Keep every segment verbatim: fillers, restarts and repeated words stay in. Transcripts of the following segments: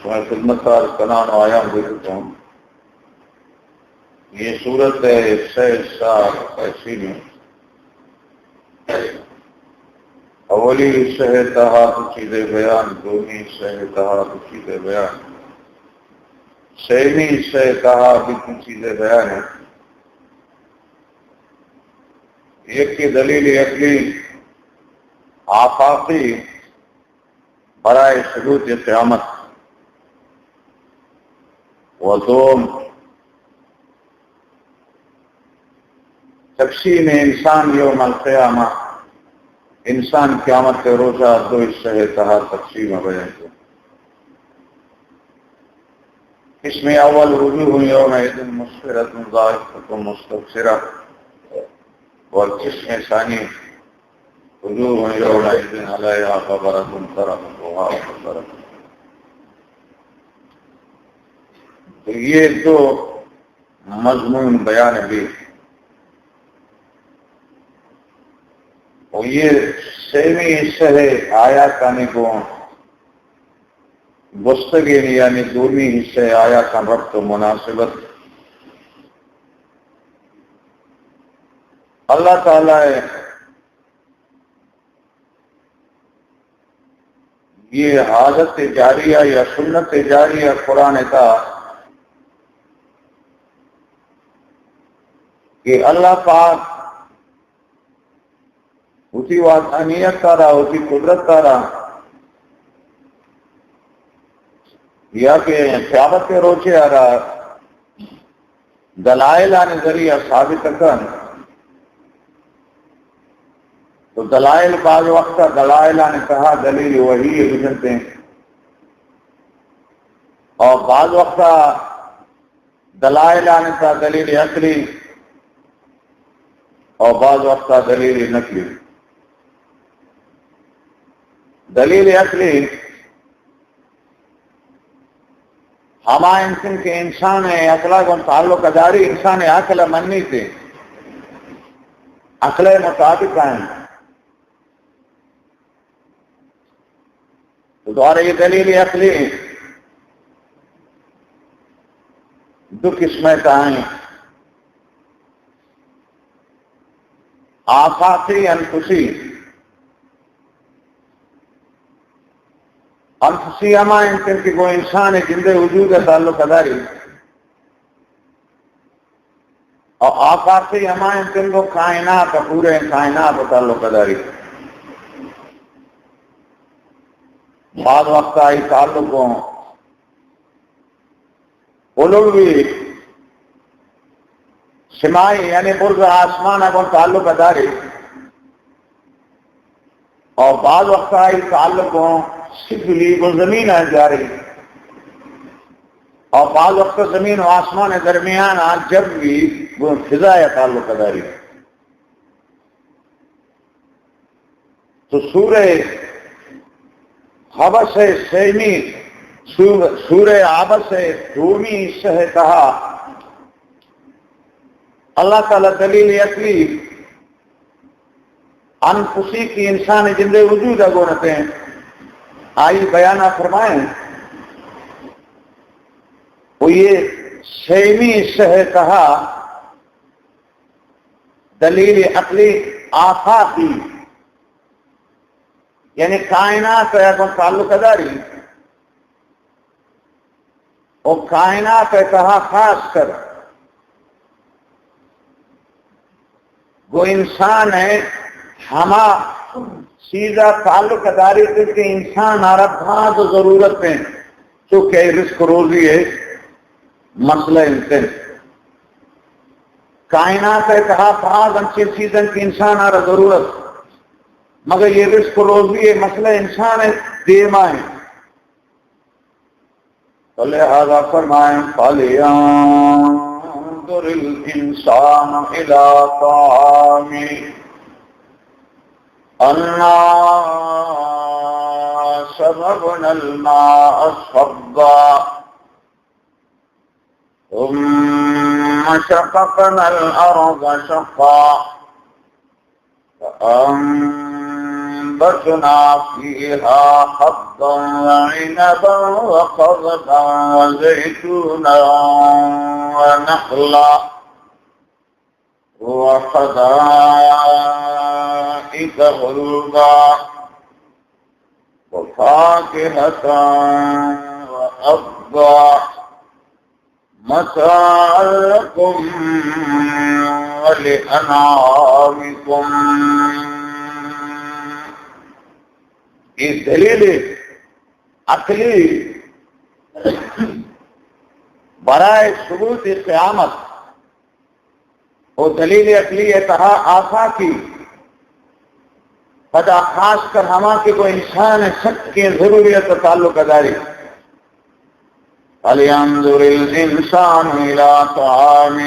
تمہیں خدمت آ کنا نو آیان دیتو۔ یہ صورت ہے، سہ حصہ تقسیم ہے۔ اولی حصہ تہا تو چیزیں بیان، دومی حصہ تہا تو چیزیں بیان، سیمی حصہ تہا بھی تو چیزیں بیان ہے۔ یک دلیل عقلی آفاقی برائے ثبوت قیامت، و دوم تقسیم انسان یوم القیامہ، انسان قیامت کے روزہ دو حصہ تہا تقسیم بیان کو۔ قسم اول، وجوہ یومئذ مسفرۃ ضاحکۃ مستبشرہ، اور قسم ثانی، وجوہ یومئذ علیہا غبرۃ ترہقها قترۃ۔ تو یہ دو مضمون بیان بھی، اور یہ سیمی حصہ آیاتانی کو گوستگین، یعنی دومی حصہ آیاتان ربط و مناسبت۔ اللہ تعالی یہ عادت جاریہ یا سنت جاریہ قرآن تا کہ اللہ پاک ہوتی وحدانیت تارا، ہوتی قدرت تارا، یا کہ قیامت کے روچے آرا دلائل آنے ذریعہ ثابت کن، تو دلائل بعض وقت دلائل آنے تہا دلیل وحی بجنتے، اور بعض وقت دلائل آنے تا دلیل عقلی، اور بعض وقت دلیل نقلی۔ دلیل عقلی ہما انسان کہ انسان عقل آن تعلق داری، انسان عقل منی تے عقل مطابق آئیں۔ تو دوارہ یہ دلیل عقلی دو قسم کائیں، آفاقی، انفسی۔ انفسی ہما انت کہ گو انسان جندے وجود تعلق داری، اور آفاقی ہما انت کہ گو کائنات، پورے کائنات تعلق داری۔ بعض وقت آئی تعلق ہو علوی سمائی، یعنی برز آسمان اگن تعلق داری، اور بعض وقت آئی تعلق ہو سفلی گن زمین آ جاری، اور بعض وقت زمین و آسمان درمیان آ جبوی گن فضا تعلق داری۔ تو سورہ عبس سیمی، سور-، سورہ عبس دومی حصہ تہا اللہ تعالی دلیل عقلی انفسی کی انسان جندے وجود اگونتے آئی بیانہ فرمائیں۔ وہ یہ سیمی حصہ تہا دلیل عقلی آفاقی، یعنی کائنات اگن تعلق داری، و کائنات تہا خاص کر گو انسان ہے ہما چیزا تعلق داری کہ انسان آرا بھاز ضرورت ہے، چونکہ رزق روزی ہے مسئلہ انسان۔ کائنات ہے تہا بھاز انچین چیزیں کہ انسان آرا ضرورت، مگر یہ رزق روزی ہے مسئلہ انسان ہے دیما ہے۔ تو لہذا فرمائیں، فَلْيَنْظُرِ الْإِنْسَانُ إِلَى طَعَامِهِ أَنَّا صَبَبْنَا الْمَاءَ صَبًّا ثُمَّ شَقَقْنَا الْأَرْضَ شَقًّا فَأَنْبَتْنَا أنبتنا فيها حبا وعنبا وقضبا وزيتونا ونخلا وحدائق غلبا وفاكهة وأبا متاعا لكم ولأنعامكم. یہ دلیل عقلی برائے ثبوت قیامت و دلیل عقلی تہا آفاقی، پدا خاص کر ہما کہ گو انسان سک کے ضروریت و تعلق داری۔ فلینظر الانسان الی طعامہ،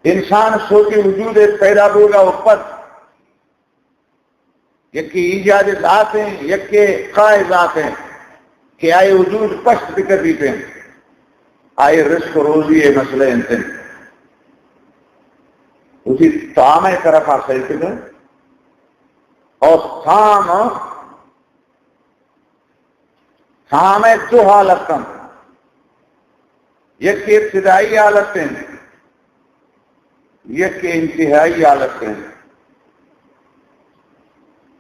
انسان سوچی وجود پیدا بوگا و پد یکے ایجاد ذات ہیں، یکے قائے ذات ہیں کہ آئے وجود پشت بکر دیتے ہیں، آئے رزق و روزی ہے مسئلہ انتن۔ اسی طعام طرف آ سیل کر اور طعام، طعام دو حالت ہیں، یک ابتدائی حالت ہیں، یک انتہائی حالت ہیں۔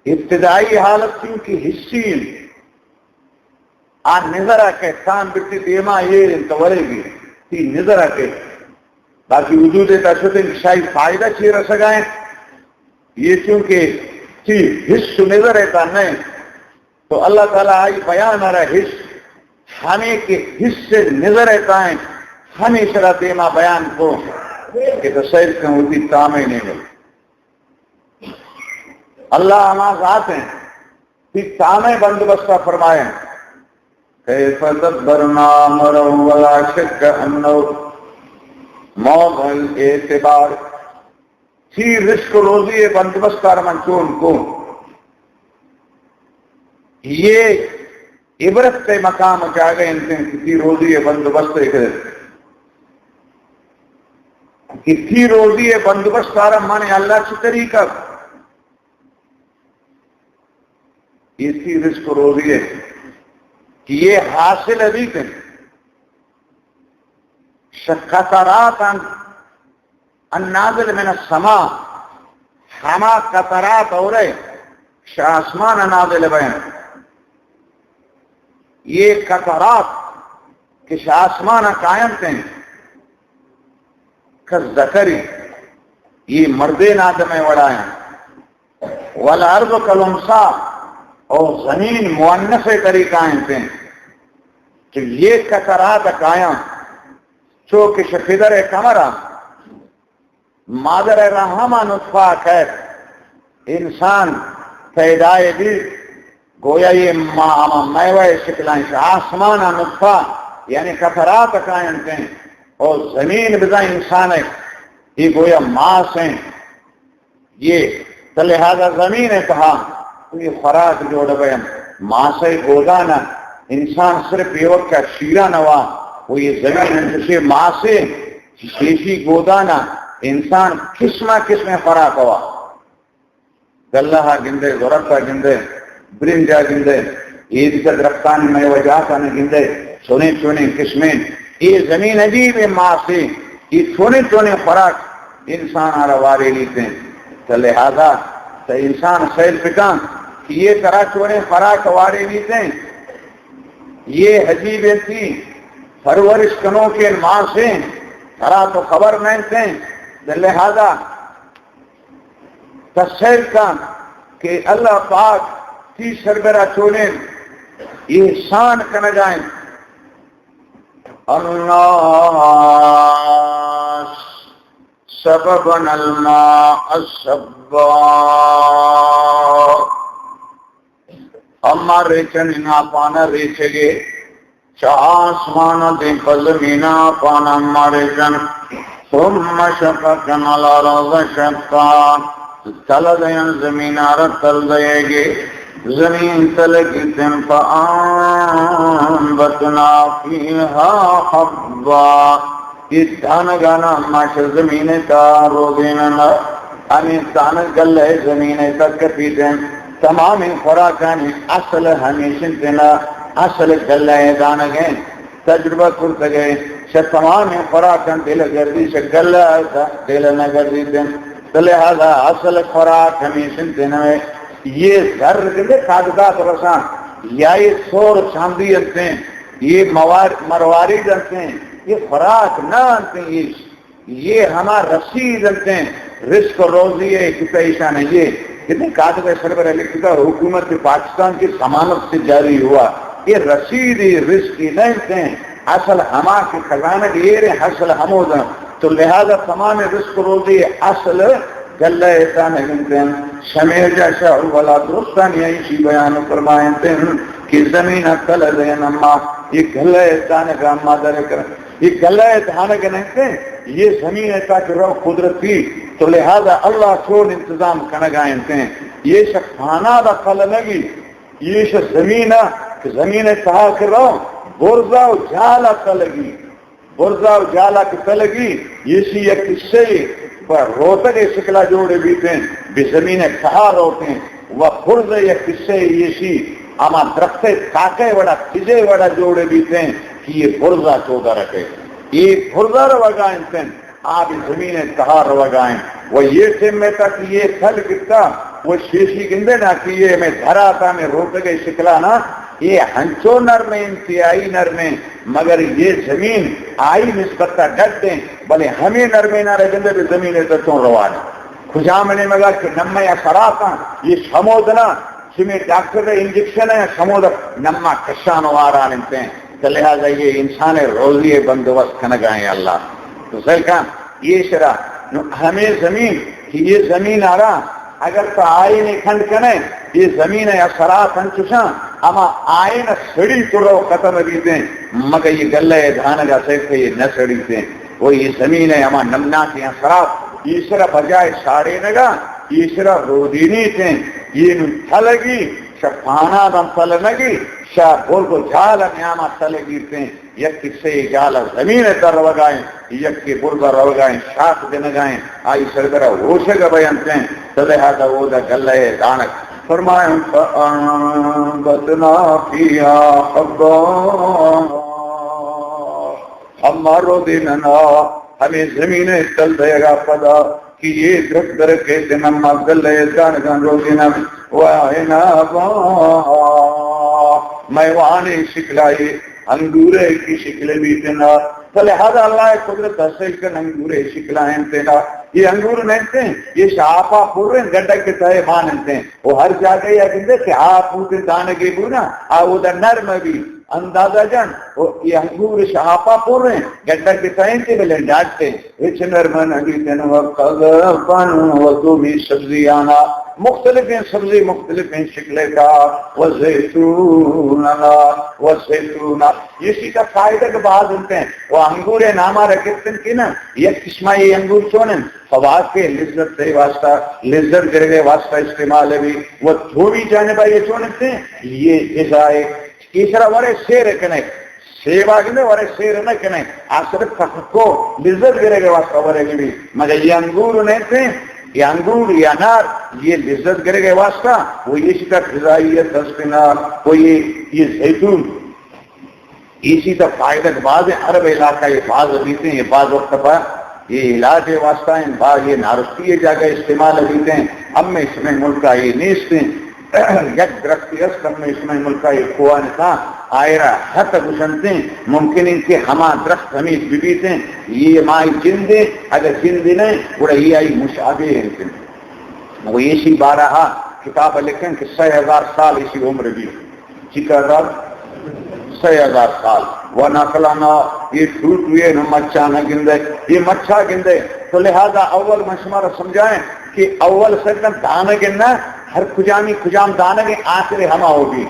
ابتدائی حالت چونکہ حسی ہیں، آ نظر آ کہ کان بٹی دیما یہ انت ورے گی، تی نظر آ کہ باقی وجود تا شتن شاہی فائدہ چی رسگائیں، یہ چونکہ تی حس و نظر تا نہیں، تو اللہ تعالیٰ آئی بیان ہرا حس، ہمیں کہ حس نظر کائیں، ہمیں سرا دیما بیان کو کہ تو سیل کن ہوتی تامے نہیں مل۔ اللہ ہما ذات ہیں، تی تامے بندوبست فرمائیں۔ کیف دبرنا امرہ ولا شک انہ موضع الاعتبار۔ تی رزق و روزی بندوبست آر من چون کو۔ یہ عبرت تے مقام جاگہ انتن کہ تی روزی بندوبست کرے۔ کہ تی روزی بندوبست آر من اللہ چی طریقہ، یہ تی رزق و روزی ہے کہ یہ حاصل ابھی کن قطرات ان النازل من السماء، ہما قطرات اورے شہ آسمان آ نازل بین۔ یہ قطرات کہ شہ آسمان آ کائنت ہیں، کالذکر، یہ مردین آدم وڑا ہیں، والارض کالانثی، اور زمین مؤنث طریقہ ہیں، تو یہ قطرات کایاں، چو کہ شہ پدر قمر آ مادر رحم آ نطفہ کیت، انسان پیدا بی، گویا یہ ما-، ہما میوہ شکلائیں، آسمان آ نطفہ، یعنی قطرات کائنت ہیں، اور زمین بزاں انسان ہے، یہ گویا ماس ہیں۔ یہ تو لہذا زمین ہے کہا، تو یہ خوراک جوڑ بین، ماسے گودانا، انسان صرف یہ وقت کا شیران ہوا، وہ یہ زمین ہے، جسے ماسے شیشی گودانا انسان قسمہ قسم خوراک ہوا۔ گلہ آ گندے، زرت آ گندے، برنج آ گندے، ایدگہ درختانی میوہ جات آن گندے، چونیں چونیں قسمیں۔ اے زمین عجیب ء ماسے، اے چونیں چونیں خوراک انسان آرا وارینیتے۔ تو لہذا تو انسان سیل پکان کہ یہ ترا چونیں خوراک وارینیتے، یہ عجیب انتی پرورش کنوکیں ماسیں، ترا تو خبر نہ انتے۔ تو لہذا تسہیل کن کہ اللہ پاک تی سربرا چونین احسان کنگائیں۔ انا صببنا الماء صبا۔ اما ریچن انا پانا ریچگے، چا آسمان آ دین پہ زمین آ پانا مریچن۔ ثم شققنا الارض شقا، تلہ دین زمین آ را تل دیگے، زمین تلگی تین فانبتنا فیہا حبا، یہ دانگانا ماش زمین تا روزیننا۔ ہمے دانگ گلہ ءِ زمین ءِ تک کپیتن۔ تمام خوراکانی اصل ہمیشن تینا اصل گلہ ءِ دانگ ءِ۔ تجربہ کرتگے، چہ تمام خوراک آن دل گردی، چہ گلہ تا دل نہ گردیتن۔ تو لہذا اصل خوراک ہمیشن تینا ءِ۔ یہ زر گندے کاغذات رساں، یا یہ سور چاندی انتیں، یہ موار-، مروارید انتیں، یہ خوراک نہ انتیں، یہ یہ ہما رسید انتیں، رزق و روزی ہے کہ پیشان ہے یہ۔ کتنے کاتب ہے سربر لکھتا، حکومت پاکستان کی ضمانت سے جاری ہوا۔ یہ رسید، یہ رزق ہی نہیں انتیں۔ اصل ہما کہ خزانہ یہ رہے، اصل ہمودن۔ تو لہذا تمام رزق و روزی اصل گلہ ایسا نہیں انتیں۔ شمیجہ شاہ والا درستان یہی چی بیان فرمائیں کہ زمین اکل دین اما، یہ گلہ ایسا نے اما در کر یہ گلہ ءِ دانگ انتیں، یہ زمین ءِ تہا کہ رو قدرتی، تو لہذا اللہ چون انتظام کنگا انتیں۔ یہ شہ خانہ دا خلنگی، یہ شہ زمین ءِ، زمین ءِ تہا کہ رو برزا و جالا خلگی، برزا و جالا کہ خلگی، یہ سی یک قصے پر روتگ ءِ شکلا جوڑ بیتیں، بہ زمین ءِ تہا روتیں۔ و برز یک قصہ ایشی ہما درخت ءِ تاکہ وڑا، خزے وڑا جوڑ بیتیں کہ یہ برزا چودا رکھے۔ یہ برزا روگا انتن، آ بھی زمین ءِ تہا روگا انت۔ و یہ ٹیم میں تک یہ پھل گتا، وہ شیشی گندے نا کہ یہ میں دھرا تا میں روتگے شکلا نا، یہ ہنچو نرم انتہائی نرم، مگر یہ زمین آئی نسبت تا ڈٹ ہیں، بلے ہمیں نرمے نا رہ گندے بھی زمین ءِ تہ چون روان۔ کجام نیمگا کہ نمے اثرات آن یہ شمودنا، چمے ڈاکٹر ءِ انجیکشن ءِ شمود نما کشان و آران انتیں۔ تو لہذا یہ انسان ءِ روزی ءِ بندوبست کنگا ہیں اللہ۔ تو سیل کن یہ شرا، نو ہمیں زمین کہ یہ زمین آرا اگر تو آئین ءِ کھنڈ کنے، یہ زمین ءِ اثرات انچوشاں، ہما آئین سڑی تو رو ختم بیتیں، مگر یہ گلہ ءِ دھانگ اسے کہ یہ نہ سڑیتیں۔ و یہ زمین ءِ ہما نمناکیں اثرات، ایسرا بجائے ساڑینگا، ایسرا رودینی تیں، یہ نو تلگی، شہ پانا دن تلنگی، شہ برگ و جال نیاما تلگی تیں، یک کسے جال زمین ءِ تر روگائیں، یک کے برگ روگائیں، شاخ دنگائیں، آئی سربرا ہوشگ بینتیں، تلہا دا او دا گلہ دانک۔ فرمائیں، فأنبتنا فيها حبا۔ اما رودیننا ہمیں زمین ءِ تل دیگا پدا کہ یہ درخت درکے تن اما گلہ دانگان رودینن و عنبا، میوان شکلائی انگور کی شکل بھی تنا۔ فلہذا اللہ قدرت حاصل کن انگور شکلائیں تنا۔ یہ انگور نہیں تھے، یہ شاپا پر گڈک کے تہے مان انتے۔ وہ ہر جاگہ یا گندے کہ آپ دانگے بونا، آ وہ دا نرم بھی۔ اندازہ جان، و یہ انگور شاپا پر ہیں، گڈا کے تائیں تے بلے ڈاٹتے، ہچ نرمن ابھی تن و قذفن و دومی سبزی آنا، مختلفیں سبزی، مختلفیں شکلیں کا، و زیتون آنا، و زیتون آنا۔ یہ سی کا فائدہ کے بعض انتے ہیں، و انگور ناما رکھتن کی نا، یک قسمہ یہ انگور چونن، فواکہ لذت سے واسطہ، لذت گرگے واسطہ استعمال بھی، و دومی جانبہ یہ چونتے ہیں، یہ غذائے ایسرا ورے سیر کنے، سیب آ گندے ورے سیر نہ کنے، آ صرف تخکو لذت گرے کے واسطہ ورے گی بھی۔ مگر یہ انگور نہیں تھے، یہ انگور، یہ انار، یہ لذت گرے کے واسطہ، وہ یہ شکا غذائیت دستنا، وہ یہ، یہ زیتون، اسی تا فائدہ باز ہے، عرب علاقہ یہ باز بیتے ہیں، یہ باز وقت پر یہ علاج واسطہ ہیں، با یہ نارستی جاگہ استعمال بیتے ہیں۔ ہم میں اس میں ملک کا یہ نیست ہیں۔ یک درختی است، ہم میں اس میں ملک کا یہ کوان تھا، آئرا حت گسنتے ہیں۔ ممکن ہے کہ ہما درخت ہمیں ببیتے ہیں، یہ مائی جندے، اگر جندے نہیں، گڑا یہ آئی مشابہ ہیں۔ وہ اسی بارہ کتاب لکھن کہ سہ ہزار سال اسی عمر بھی۔ چکا دا سہ ہزار سال۔ و نقلانا یہ ٹوٹ ہوئے نو مچھا نہ گندے، یہ مچھا گندے۔ تو لہذا اول من شمارا سمجھائیں کہ اول سرکن دانگ ہے نا، ہر کجامی کجام دانگ ہے، آخر ہما ہوگی۔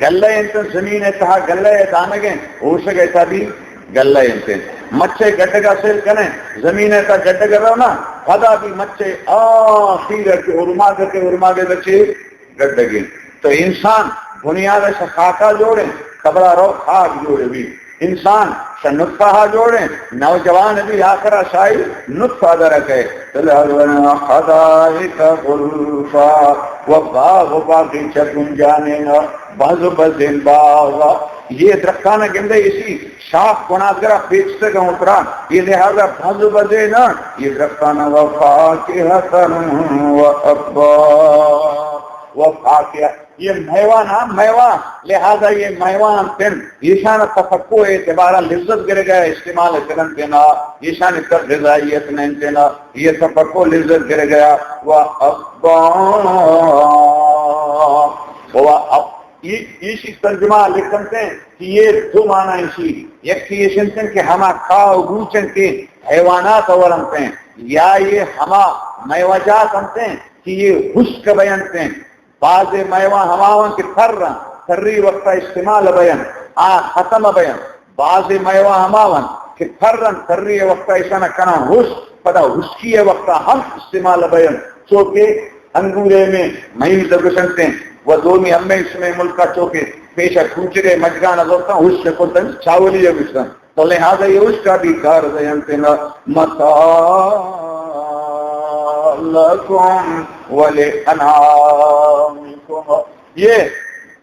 گلہ انت زمین ہے تہا گلہ ہے دانگ ہے، ہوشگ ہے تہا بھی گلہ انت۔ مچھے گڈگا سیل کنے، زمین ہے تہا گڈگا رہو نا، پدا بھی مچھے آخر کے ارماگ کے ارماگ بچے گڈگیں۔ تو انسان بنیاد اس خاکا جوڑیں، قبرا رو خاک جوڑ بھی۔ انسان شہ نطفہ آ جوڑ ءِ، نوجوان بھی آخر آ شاہی نطفہ درکہ۔ تو لہذا حدائق غلفا، و باغ و باغیچہ گنجانینہ، بھز و بھزین باغ۔ یہ درختان گندے اسی شاخ گناگرا پیچتے گا اترا، یہ لہذا بھز و بھزین، یہ درختان و فاکہۃ و ابا، و فاکہہ یہ میوان ہم میوان، لہذا یہ میوان تن ایشان تفکو اعتبارا لذت گرگا استعمال کنن تینا، ایشان تر غذائیت نن تینا، یہ تفکو لذت گرگا۔ و ابا، و اب، ای-، ایشی ترجمہ لکھن تے کہ یہ دو معنی ایشی، یک ایشن تن کہ ہما کھا و بوچن کہ حیوانات ورن تے، یا یہ ہما میوہ جات انتے کہ یہ ہشک بینتے۔ بعض میوہ ہماون کہ تر، تری وختا استعمال بین، آ ختم بین۔ بعض میوہ ہماون کہ ترن، تری وختا ایشانا کنن ہشک، پدا ہشکی وختا ہم استعمال بین۔ چوکہ انگورے میں مہیز گشنتے و دومی ہمیں اس میں ملکا چوکہ پیشہ کوچرے مجگانا زرتن ہشک کنتن چاولی گشتن۔ تو لہذا یہ اس کا بھی قرض انتنا متاع لکم ولانعامکم۔ یہ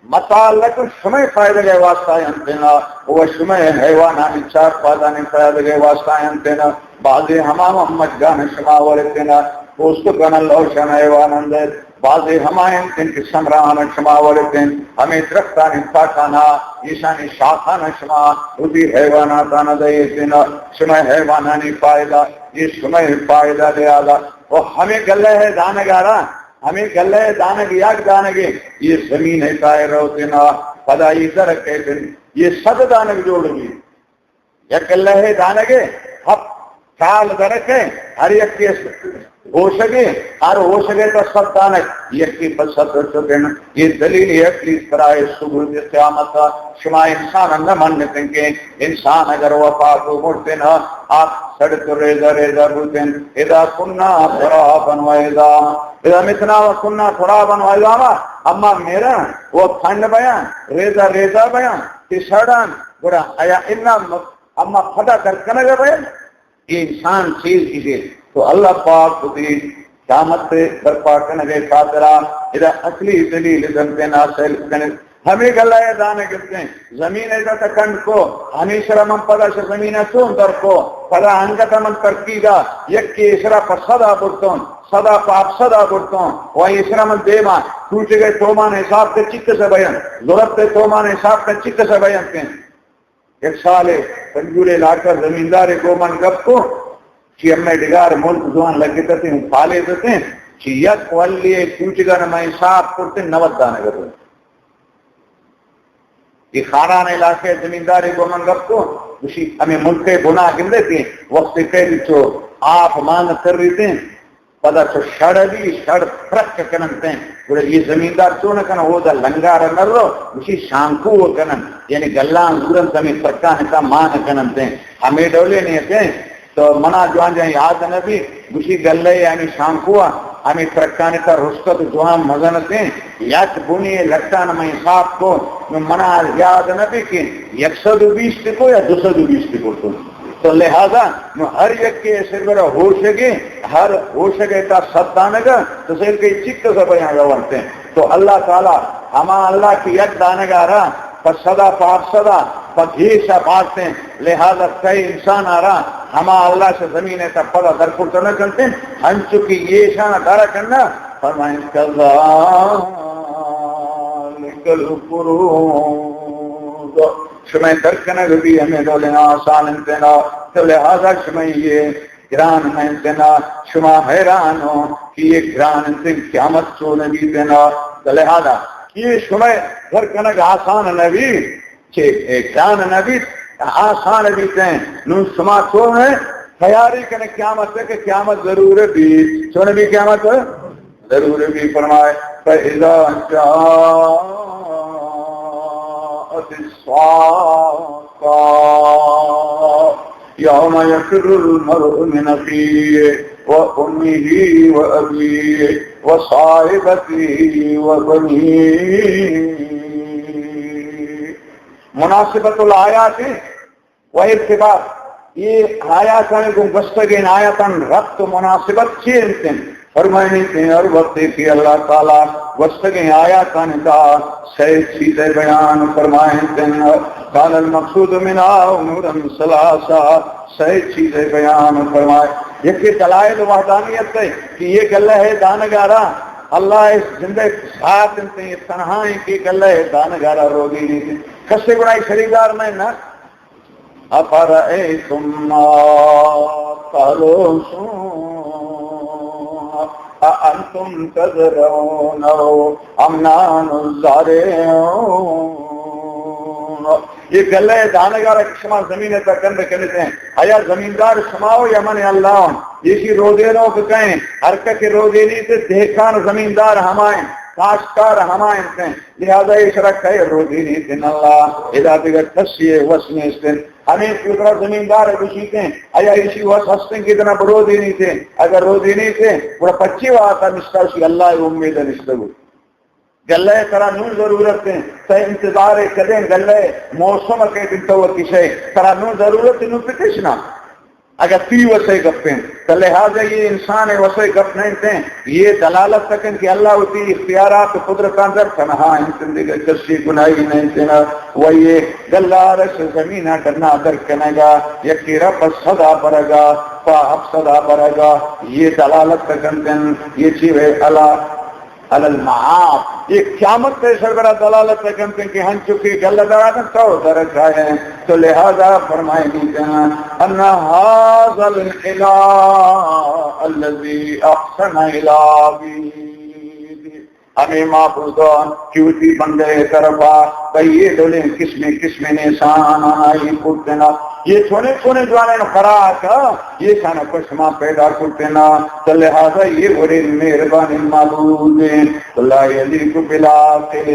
متاع لکم شمئے فائدہ کے واسطہ انتنا، و شمئے حیوانانی چار پادانی فائدہ کے واسطہ انتنا۔ بعضی ہما محمد گان شما ورتنا، پوست گن لوشن حیوان اندر۔ بعضے ہما انت کہ ثمران شما ورتن، ہمے درختانی پاکانا، ایشانی شاخانا شما ودی حیواناتانا دئے تینا، شمئے حیوانانی فائدہ، یہ شمئے فائدہ دیادا۔ و ہمے گلہ دانگارا، ہمے گلہ دانگ یک دانگے، یہ زمین ہے کائے رو تینا، پدا یہ درک ہے تن، یہ صد دانگ جوڑ گی۔ یک اللہ دانگے، ہفت چال درکے، ہر یکے ہوشگے، ہر ہوشگے تا صد دانگ، یکے پہ صد رسوتن۔ یہ دلیل عقلی اس طرح ہے، صبح کے قیامت کا شما انسان نہ منتن کہ انسان اگر وفات و مرتن، آ سڑ تو ریزہ ریزہ بوتن، اذا کنا ترابا و عظاما، اذا متنا و کنا ترابا و عظاما، اما میرن و پھنڈ بیان، ریزہ ریزہ بیان، کہ سڑان، گڑا آیا انا اما پدا در کنگ ء بریک، یہ انسان چیز ہی دے۔ تو اللہ پاک خودی قیامت برپا کنگ ء خاطرا ادا عقلی دلیل دن تینا سیل کنے۔ ہمیں گلہ ء دانہ گپتیں، زمین ء تا کنڈ کو، ہمیشرا من پدا سے زمین ء چون در کو، پدا انگت من ترکی دا، یکی ایشرا پر صدا برتون، صدا پاپ صدا برتون، و ایشرا من دیما کوچگے تومان حساب تے چک سے بیان، ضرورت تے تومان حساب تے چک سے بیان کن۔ یک سال ء پنجگور علاقہ زمیندار ء گومن گپ کو، چی ہمے ڈگار ملک جوان لگتتیں، پالیتتیں، چی یک ولی ء کوچگان مئے حساب کرتن نود دانگ اتن۔ یہ خاران علاقہ زمیندار ء گومن گپ کو، گوشی ہمے ملک ء بنا گندے کہ وقت پہلی چو آپ مان کر رہی تھے، پدا تو شڑ بھی، شڑ ترک کنن تین۔ گڑا یہ زمیندار چون کنن، او دا لنگار نرو، اسی شانکو کنن۔ یعنی گلان زورن تمہیں ترکان تا مان کنن تین۔ ہمیں ڈولے نہیں تین۔ تو منا جوان جان یاد نہ بھی، گوشی گلے یعنی شانکو، ہمیں ترکان تا رشتہ تو جوان مزن تین۔ یک بنی لٹان میں حساب کو، نو منا یاد نہ بھی کہ یک سد و بیس کو یا دو سد و بیس کو تو۔ تو لہذا نو ہر یک کے اسے گڑا ہوشگے، ہر ہوشگے تا صد دانگا، تو سیل کے چک سا بیان ورتے۔ تو اللہ تعالی، ہما اللہ کی یک دانگا را، پہ صدا، پہ ہفت صدا، پہ گیشا بارتے۔ لہذا کئی انسان آ را، ہما اللہ سے زمین تا پدا درکل تو نہ کنتے، ہنچو کہ یہ شان دارا کرنا، فرمائیں، کذالک القرون۔ شمئے درکنگ بھی ہمیں ڈولیں آسان انتنا، تو لہذا شمئے یہ گران انتنا، شما حیران ہو کہ یہ گران انتن قیامت چون بیتنا، تو لہذا یہ شمئے درکنگ آسان نبی، چہ گران نبی، آسان بیتن۔ نون شما چون ہے تیاری کنے قیامت سے کہ قیامت ضرور بھی، چون بھی قیامت؟ ضرور بھی فرمائے، فَإِذَا جَاءَتِ الصَّاخَّةُ يَوْمَ يَفِرُّ الْمَرْءُ مِنْ أَخِيهِ وَأُمِّهِ وَأَبِيهِ وَصَاحِبَتِهِ وَبَنِيهِ۔ مناسبت الآیات و ارتباط، یہ آیاتان گون گوستگین آیاتان ربط و مناسبت چی انتن؟ فرمائنی تے ہر وخت کہ اللہ تعالی گوستگین آیاتان دا سہ چیز بیان فرمائنتن۔ قال المقصود منها امورا ثلاثہ، سہ چیز بیان فرمائے۔ یکی دلائل وحدانیت ہے کہ یہ گلہ ہے دانگارا اللہ اس زندہ ذات انتن، یہ تنہا ہیں کہ گلہ ہے دانگارا روزی نہیں تھے، کسے گڑا شریدار نہیں نا۔ أفرأيتم ما تحرثون أأنتم تزرعونه أم نحن الزارعون؟ یہ گلہ دانگارا کہ شما زمین تا کند کنتے ہیں، آیا زمیندار شما ہو یا من اللہ ہوں؟ ایشی رودینوک کئیں، ہر کس کہ رودینی تے دہکان زمیندار ہمائیں، کاشتکار ہمائیں کئیں۔ لہذا ایشرا کئے رودینی تن اللہ، ادا دگہ کسی وس نیستن۔ ہمیں فطرہ زمیندار گوشیتے، آیا ایشی وس ہستن کہ اتنا برودینی تے؟ اگر رودینی تے، گڑا پچی واسطہ نشتہ، اسی اللہ امید نشتہ گو۔ گلہ ترا نون ضرورت ہے، تے انتظار کدیں گلہ موسم کے دن تو کسے، ترا نون ضرورت نو پتش نا۔ اگہ تی وسے گپین، تو لہذا یہ انسان وسے گپ نہیں تے، یہ دلالت تکن کہ اللہ وتی اختیارات و قدرت اندر تنہا انتن، دیگر کسی گناہی نہیں تینا۔ و یہ گلہ عرش زمین ڈنا در کنگا، یکی رب صدا برگا، پا اب صدا برگا، یہ دلالت تکن تن، یہ چی وے اللہ علی المعاد، یہ قیامت تے سربرا دلالت کنتے کہ ہنچو کہ گلہ دراتن تو درکائے۔ تو لہذا فرمائے دیتے ہیں، ان هذا الاله الذي احسن الى عبيده، ہمیں معبودان کہ وتی بندے طرفا بھئی یہ دولیں قسم قسم احسان آئی کرتنا، یہ چھونے چھونے جوانین خوراک، یہ کھانا پشما پیدا کرتنا، تو لہذا یہ وڑے مہربان معبود ہیں۔ تو لا یلیق بالعاقل،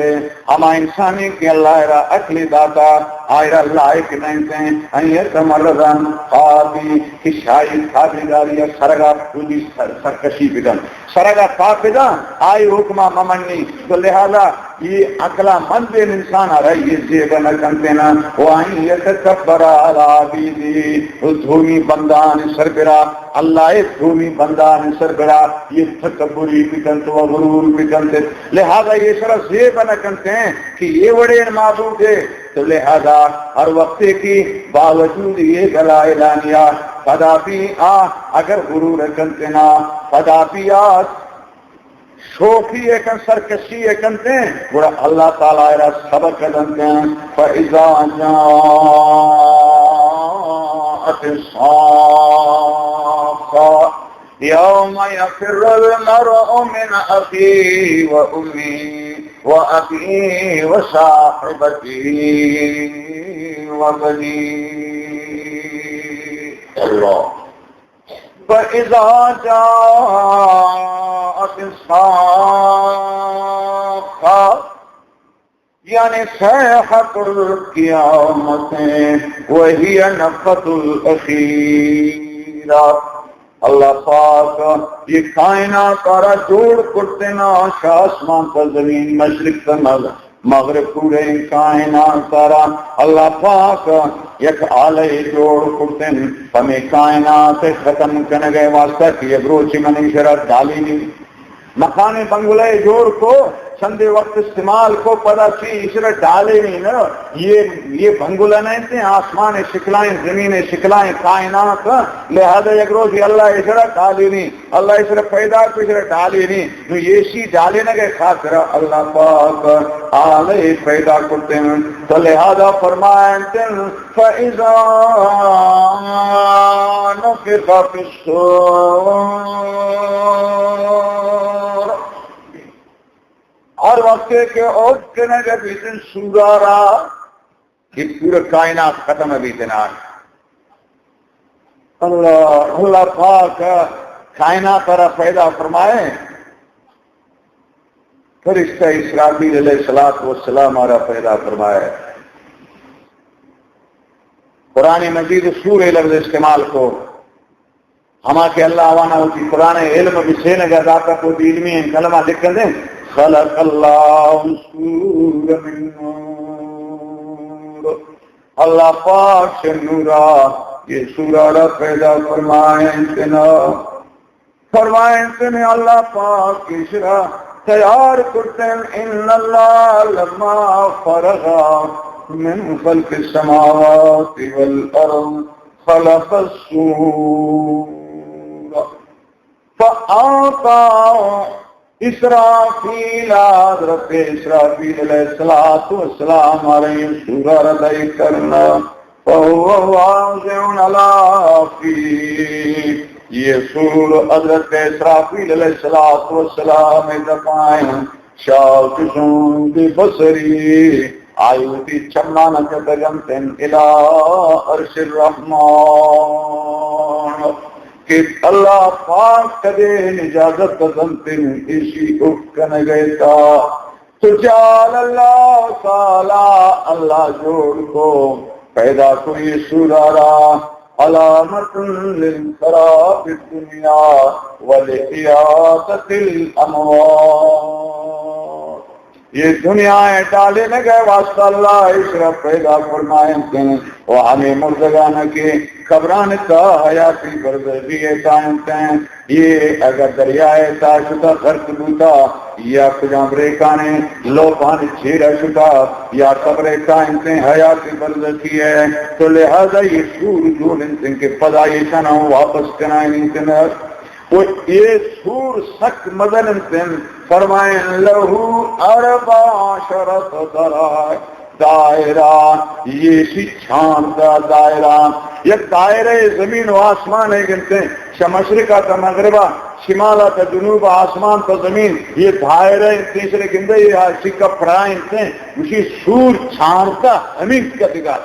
ہما انسان کہ اللہ را عقل داتا، آئرا لائق نہیں تھے، ان یتمرد عن خاطی، کہ شاید خاطرداری سرگا پولی سر-، سرکشی بدن۔ سرگا پاپدہ آئی حکما ممنی، تو لہذا یہ عقلا مند بین انسان آ رہی یہ زیب نہ کنتینا، وان یتکبر علی عبیدہ، و دومی بندان سربرا، اللہ دومی بندان سربرا یہ تکبری بکنت و غرور بکنت، لہذا یہ سرا زیب نہ کنتے ہیں کہ یہ وڑین معبود ہے۔ تو لہذا ہر وخت کی باوجود یہ دلائلانیا پدا بھی آ اگر غرور کنتنا، پدا بھی آ شوخی ء کن، سرکشی ء کنتے، گڑا اللہ تعالی را سبق دنتے۔ فاذا جاءت الصاخة یوم یفر المرء من اخیہ و امیہ و ابیہ و صاحبتہ و بنیہ۔ اللہ۔ فاذا جاءت الصاخة، یعنی صیحۃ القیامت، وہی النفخۃ الاخیرہ۔ اللہ پاک یہ کائنات آرا جوڑ کرتنا، شہ آسمان تا زمین، مشرق تا مغ-، مغرب، پورے کائنات آرا اللہ پاک یک آلہ جوڑ کرتن، پمے کائنات ختم کنگے واسطہ کہ یک روچی من ایشرا ڈالینی۔ مکان بنگلہ جوڑ کو، چندے وقت استعمال کو، پدا چی ایشرا ڈالے نہیں نا۔ یہ، یہ بنگلہ نہیں تھے، آسمان شکلائیں، زمین شکلائیں، کائنات، لہذا یک روز یہ اللہ ایشرا ڈالے نہیں، اللہ ایشرا پیدا کو، ایشرا ڈالے نہیں۔ نو ایشی ڈالے نہ گئے خاطر اللہ پاک آلے پیدا کرتے ہیں۔ تو لہذا فرمائے، فَإِذَا نُفِخَ فِي الصُّورِ۔ ہر وخت کہ اوج کنگا بیتن سورارا، کہ پورا کائنات ختم بیتنا۔ اللہ، اللہ پاک کائنات را پیدا فرمائے۔ فرشتہ اسرافیل علیہ الصلوۃ والسلام آرا پیدا فرمائے۔ قرآن مجید سور لفظ استعمال کو، ہما کہ اللہ وانا ہوتی قرآن علم بسینگا داتا کو علمی کلمہ لکھن دے، خلق اللہ السور من نور۔ اللہ پاک سے نورا یہ سورہ را پیدا فرمائیں تینا۔ فرمائیں تینے اللہ پاک اسرا تیار کرتن، ان اللہ لما فرغ من خلق السماوات والارض خلق السور۔ فأعطى اسرافیل، حضرت اسرافیل علیہ الصلوۃ والسلام علیہ سورہ را دائی کرنا، فهو واضع على فيه، یہ سور حضرت اسرافیل علیہ الصلوۃ والسلام دپائیں شاخص ببصره، آئی وتی چمانا جتگ انتن الی عرش الرحمن، کہ اللہ پاک کدین اجازت بس انتن ایشی اف کنگے تا۔ تو جعل اللہ تعالی، اللہ جوڑ کو، پیدا کو یہ سورہ را، علامة للخراب الدنیا ولإعادة الأموات۔ یہ دنیا ءِ ڈالینگ ءِ واسطہ اللہ اسرا پیدا فرمائنتے، و ہمے مردگانا کہ قبران تا حیاتی برزخی ءِ کائنتے، یہ اگر دریا ءِ تا شتا غرق بوتا، یا کجام ریکانے لوپانی چیرا شتا، یا قبر ءِ کائنتے حیاتی برزخی ءِ، تو لہذا یہ سور جوڑ انتے کہ پدا ایشانا واپس کنائینتے۔ و اے سور سک مزن انتن، فرمائن، لہ اربع عشرۃ ذراع، دائرہ، یہ سی چھانزدہ دائرہ، یک دائرہ زمین و آسمان ءِ گنتن، شہ مشرق آ تا مغرب آ، شمال آ تا جنوب آ، آسمان تا زمین، یہ دائرہ انتن، اسرے گندے، یہ سکہ پرائے انتن، اسی سور چھانزدہ ہمینکا دگا۔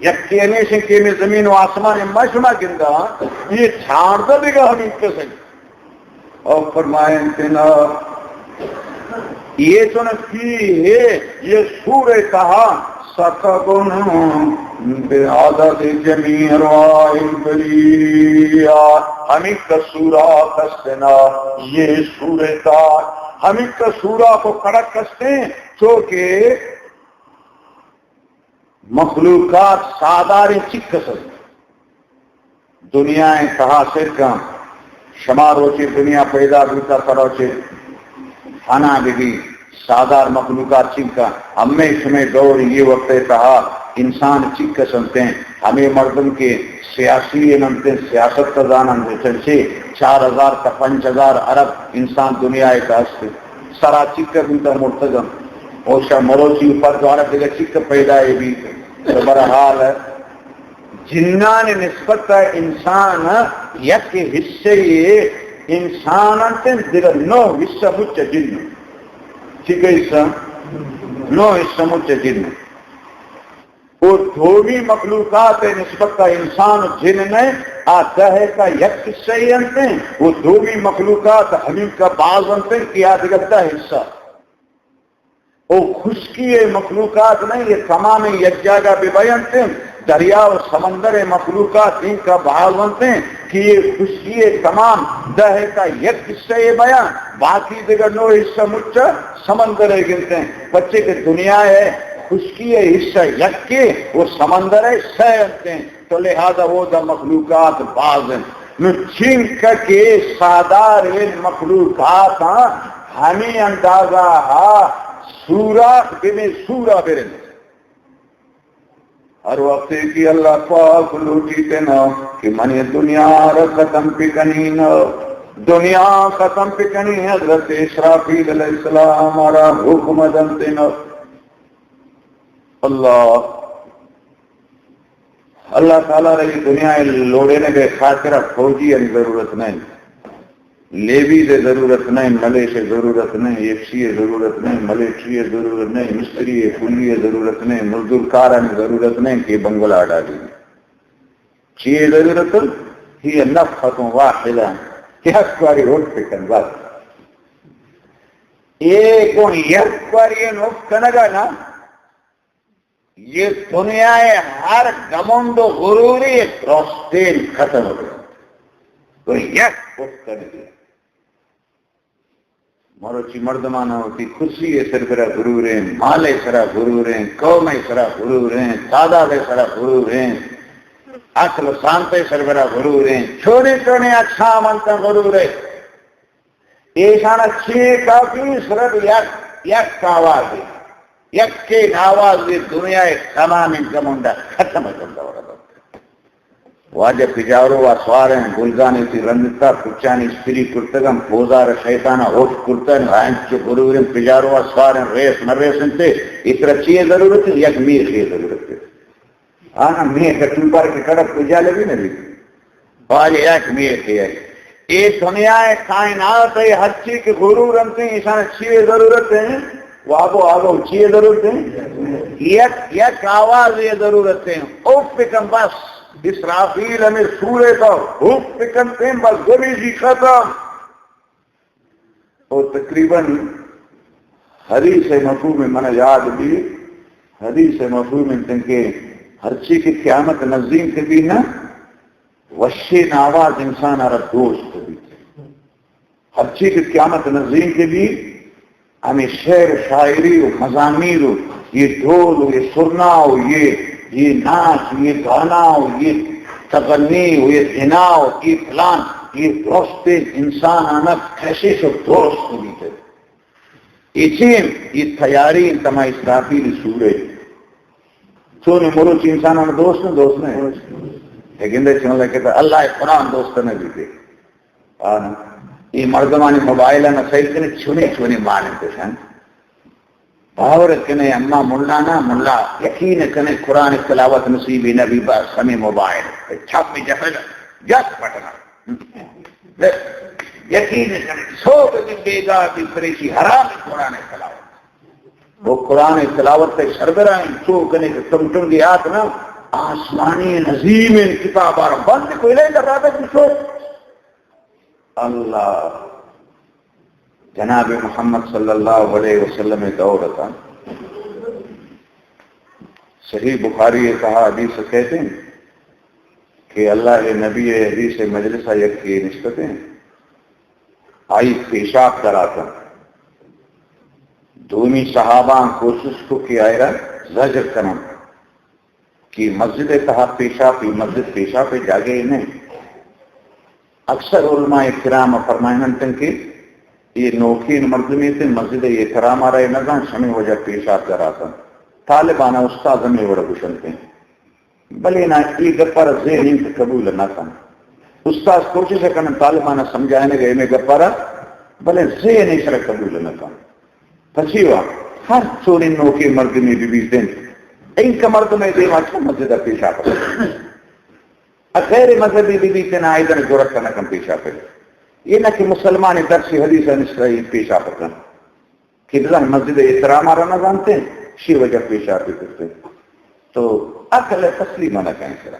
یکے ہمیش انت کہ ہمے زمین و آسمان ءِ مش ما گنداں، یہ چھانزدہ بگہ ہمینکس انت۔ اور فرمائیں تینا، یہ تو فیہ، یہ سور ءِ تہا، سقب بعدد جمیع ارواح البریہ، ہمینکس سوراخ است نا، یہ سور ءِ تہا ہمینکس سوراخ و کڑک است انت، چو کہ مخلوقات ساہداریں چک اس انت۔ دنیا ءِ تہا صرف شما روچے دنیا پیدا بوتا، تروچے فنا ببی، ساہدار مخلوقات چنکا۔ ہمے شمے دور یہ وقت ءِ تہا انسان چک اس انتیں، ہمے مردم کہ سیاسی انتیں، سیاست تا زانن، چنچے چار ہزار تا پنچ ہزار ارب انسان دنیا ءِ تہا است۔ سرا چک بوتا مرتگ انت۔ او شا مروچی پد دوارہ دگہ چک پیدا ءِ بیت۔ تو بہرحال جنان نسبت انسان یک حصہ ءِ انسان انت، دگہ نو حصہ مچ جن۔ ٹھیک ہے، حصہ؟ نو حصہ مچ جن۔ او دومی مخلوقات نسبت انسان و جن نے آ دہ تا یک حصہ ءِ انت، او دومی مخلوقات ہمینکا باز انت کہ آ دگہ دہ حصہ۔ او خشکی ءِ مخلوقات نہیں، یہ تمام یک جاگہ بہ بینت، دریا و سمندر ءِ مخلوقات انکا باز انت کہ یہ خشکی ءِ تمام دہ تا یک حصہ ءِ بیان، باقی دگہ نو حصہ مچ سمندر ءِ گنتیں، پچے کہ دنیا ءِ خشکی ءِ حصہ یکے و سمندر ءِ سہ انتیں، تو لہذا او دا مخلوقات باز انت۔ نو چنکہ کہ ساہدار ءِ مخلوقات آن ہمے اندازہ آ سوراخ بمے سورا برند۔ ہر وخت کہ اللہ پاک لوٹی تینا کہ من یہ دنیا را ختم پہ کنی نا، دنیا ختم پہ کنی، حضرت اسرافیل علیہ السلام را حکم دن تینا۔ اللہ، اللہ تعالیٰ را یہ دنیا ءِ لوڑینگ ءِ خاطر فوجی آنی ضرورت نہیں۔ لیویز ءِ ضرورت نئے، ملیش ءِ ضرورت نئے، ایف سی ءِ ضرورت نئے، ملٹری ءِ ضرورت نئے، مستری ءِ، کولی ءِ ضرورت نئے، مزدور کارانی ضرورت نئے کہ بنگلہ ڈالی۔ چی ءِ ضرورت؟ ہی نفخۃ واحدہ، یک واری ہٹ بکن بس۔ اے گون یک واری ہٹ کنگا نا، یہ دنیا ءِ ہر گمنڈ و غروری درستین ختم ہو گئے۔ تو یک اف کنگے۔ مروچی مردم آن اوٹی کرسی ءِ سربرا غرور ایں، مال ءِ سرا غرور ایں، قوم ءِ سرا غرور ایں، تعداد ءِ سرا غرور ایں، عقل و سانت ءِ سربرا غرور ایں، چھونے چھونے اقسام آن تہ غرور ءِ۔ ایشان ءِ چیک آ بھی صرف یک، یک آواز ءِ، یکین آواز ءِ دنیا ءِ تمام انکم ہندا ختم کندا ورا۔ واجہ پجارو آ سوار ان، گلزانے ٹی رندتا، پچانی استری کرتگ ان، پوزار شیطان آ ہٹ کرتن، انچو غرور ان، پجارو آ سوار ان، ریس نہ ریس انتے، اترا چی ءِ ضرورت ءِ؟ یک میخ ءِ ضرورت ءِ۔ آنا میخ ٹوبار کہ کڑک پجالے بھی نہ بیت۔ واجہ یک میخ ءِ۔ اے دنیا ءِ کائنات ءِ ہر چی کہ غرور انتے، ایشان چی ءِ ضرورت ءِ؟ وابو آبو چی ءِ ضرورت ءِ؟ یک، یک آواز ءِ ضرورت ءِ۔ اف کن بس، اسرافیل ہمے سورے تا اف کن تین بس گوریزی ختم۔ او تقریباً حدیث ءِ مفہوم من یاد بھی، حدیث ءِ مفہوم انتن کہ ہرچی کہ قیامت نزدیک بھی نا، وشین آواز انسان ہرا دوست بھی۔ ہرچی کہ قیامت نزیک ءِ بھی، ہمے شعر و شاعری و مزامیر و یہ ڈھول و یہ سرنا و یہ، یہ ناچ و یہ گانا و یہ تغنی و یہ غنا و یہ فلان، یہ درست انسان آنا کشش و درست بیتہ۔ اچین یہ تیاری انت ہما اسرافیل سورہ۔ چون مروچی انسان آنا دوست نہ، دوست نہ۔ لیکن دے چون لگے تو اللہ قرآن دوست نہ بیتے۔ آن، ای مردمانی موبائل آن سیل کنے چنے چنے مان انت شان۔ باور کنے اما ملا نا، ملا یقین کنے قرآن تلاوت نصیب نبی، بس ہمیں موبائل چھاپ میں جفل جس بٹنا۔ یقین کنے سو بجے بیگا بھی فریشی حرام قرآن تلاوت۔ وہ قرآن تلاوت تے سربرائیں چو کنے کہ ٹم ٹم دی آت نا، آسمانی عظیم کتاب آر بند کوئی نہیں کر رہا تھا کچھ۔ اللہ، جناب محمد صلی اللہ علیہ وسلم دور تا صحیح بخاری تہا حدیث کہتے ہیں کہ اللہ کے نبی حدیث مجلس یک کے نسبتیں آئی پیشاب کراتا۔ دومی صحابہ کوشش کو کہ آئرا زجر کنن۔ کہ مسجد ءِ تہا پیشاپ، ای مسجد پیشاپ ءِ جاگہ ءِ نہ۔ اکثر علماء کرام فرمائننتن کہ یہ نوکین مردمی تے مسجد ءِ احترام آ رہے نہ زان، شمے وجہ پیشاپ دراتن۔ طالبان استاد ہمے وڑ گشنتے۔ بلے نا ای گپارا ذہن انت قبول نہ کن۔ استاد کوشش کنن طالبان سمجھائنے گئے میں گپارا، بلے ذہن ایسرا قبول نہ کن۔ پچیوا ہر چونی نوکے مردمے بہ بیت انت، انکا مردمے دیما چہ مسجد آ پیشاپ کنت۔ آ غیر مذہبی بہ بیت نا، ایدن جرأت نہ کن پیشاپ۔ یہ نہ کہ مسلمان درس حدیث آن اسرائیل پیشاپ کن کہ بزاں مسجد احترام آ رنا زانتے، شی وجہ پیشاپ کرتے۔ تو عقل تسلیم نہ کن کرا۔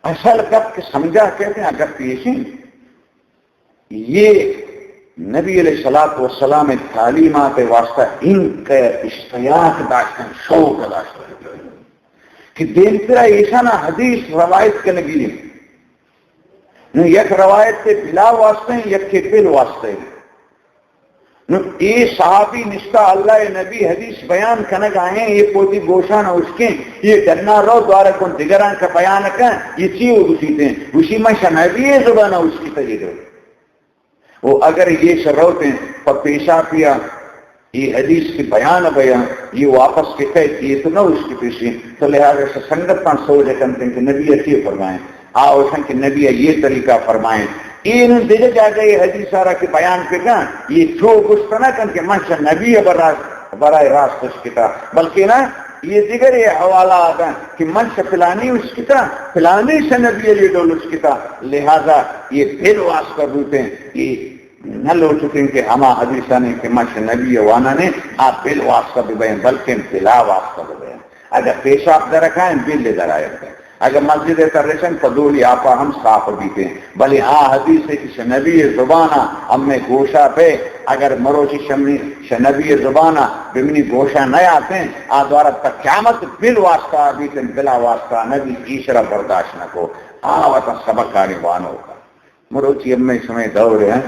اصل گپ کہ سمجھا کہتے ہیں، گپ یہ شین یہ نبی علیہ الصلوۃ والسلام تعلیمات واسطہ انکا اشتیاق داشتن، شوق داشتن کہ دیمترا ایشانا حدیث روایت کنگی۔ نو یک روایت تے بلا واسطہ ہیں، یک کے بل واسطہ ہیں۔ نو اے صحابی نشتا اللہ نبی حدیث بیان کنگا ہیں، یہ پوتی گوشان اشکیں، یہ ڈنا رو دوارہ کن دگران کا بیان کن، یہ چی ہو گشیتے ہیں؟ گشی من شا نبی زبان اشکی تجدو۔ و اگر یہ شروطیں پہ پیشاپیا یہ حدیث کے بیان بیان یہ واپس کے کہے کہ یہ تو نہ اس کی پیشی، تو لہذا سے سنگت پان سوچ کنتے کہ نبی اسی فرمائیں، آ اوشن کہ نبی یہ طریقہ فرمائیں۔ این دیگہ جاگہ یہ حدیث آرا کہ بیان کے کن، یہ چو گشت نہ کن کہ من شا نبی براہ، براہ راست اس کتا، بلکہ نا یہ دیگر یہ حوالہ آتا کہ من شا فلانی اس کتا، فلانی شا نبی یہ ڈول اس کتا، لہذا یہ بل واسطہ بوتے ہیں، یہ نہ لوٹتیں کہ ہما حدیثانی کہ مش نبی وانانے آ بل واسطہ ببین، بلکن بلا واسطہ ببین۔ اگر پیشاب درکائیں، بل درائیں۔ اگر مسجد ترسن، پدولی آپا ہم صاف بیتیں۔ بلے آ حدیث کہ شنبی زبانا ہمیں گوشا پہ، اگر مروچی شمی شنبی زبانا بمنی گوشا نہ آتیں، آ دوارا تا قیامت بل واسطہ بیتیں، بلا واسطہ نبی، ایشرا برداشت نہ کو۔ آ وطن سبقانی وانو کا۔ مروچی ہمے شمئے دور ہے،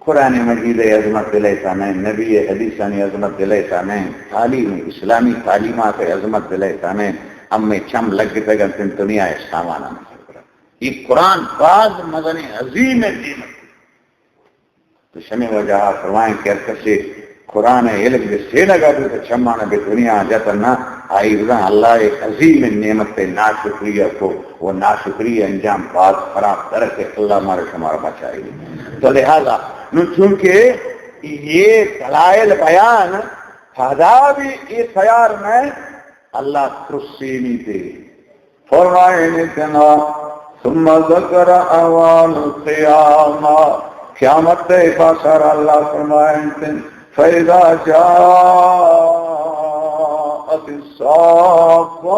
قرآن مجید ءِ عظمت دلائتا نئے، نبی ءِ حدیثانی عظمت دلائتا نئے، تعلیم، اسلامی تعلیمات ءِ عظمت دلائتا نئے، امے چم لگتگ انت دنیا ءِ سامان آن۔ یہ قرآن باز مزن عظیم نعمت۔ تو شمے وجہ آ فرمائیں کہ ہر کسے قرآن ءِ علم بسینگ آ بی تو چمانا بے دنیا آ جت نہ، آئی بزاں اللہ ءِ عظیم نعمت ءِ ناشکری ءَ کو، و ناشکری ءِ انجام باز خراب درک ءِ، اللہ مارا شمارا بچائے۔ تو لہذا نو چونکہ یہ دلائل بیان پدا بھی یہ تیار نہ، اللہ ترسینی تے فرمائنے تینا، ثم ذکر احوال القیامہ، قیامت تے پاسار اللہ فرمائنے تین، فَإِذَا جَاءَتِ الصَّاخَّةُ،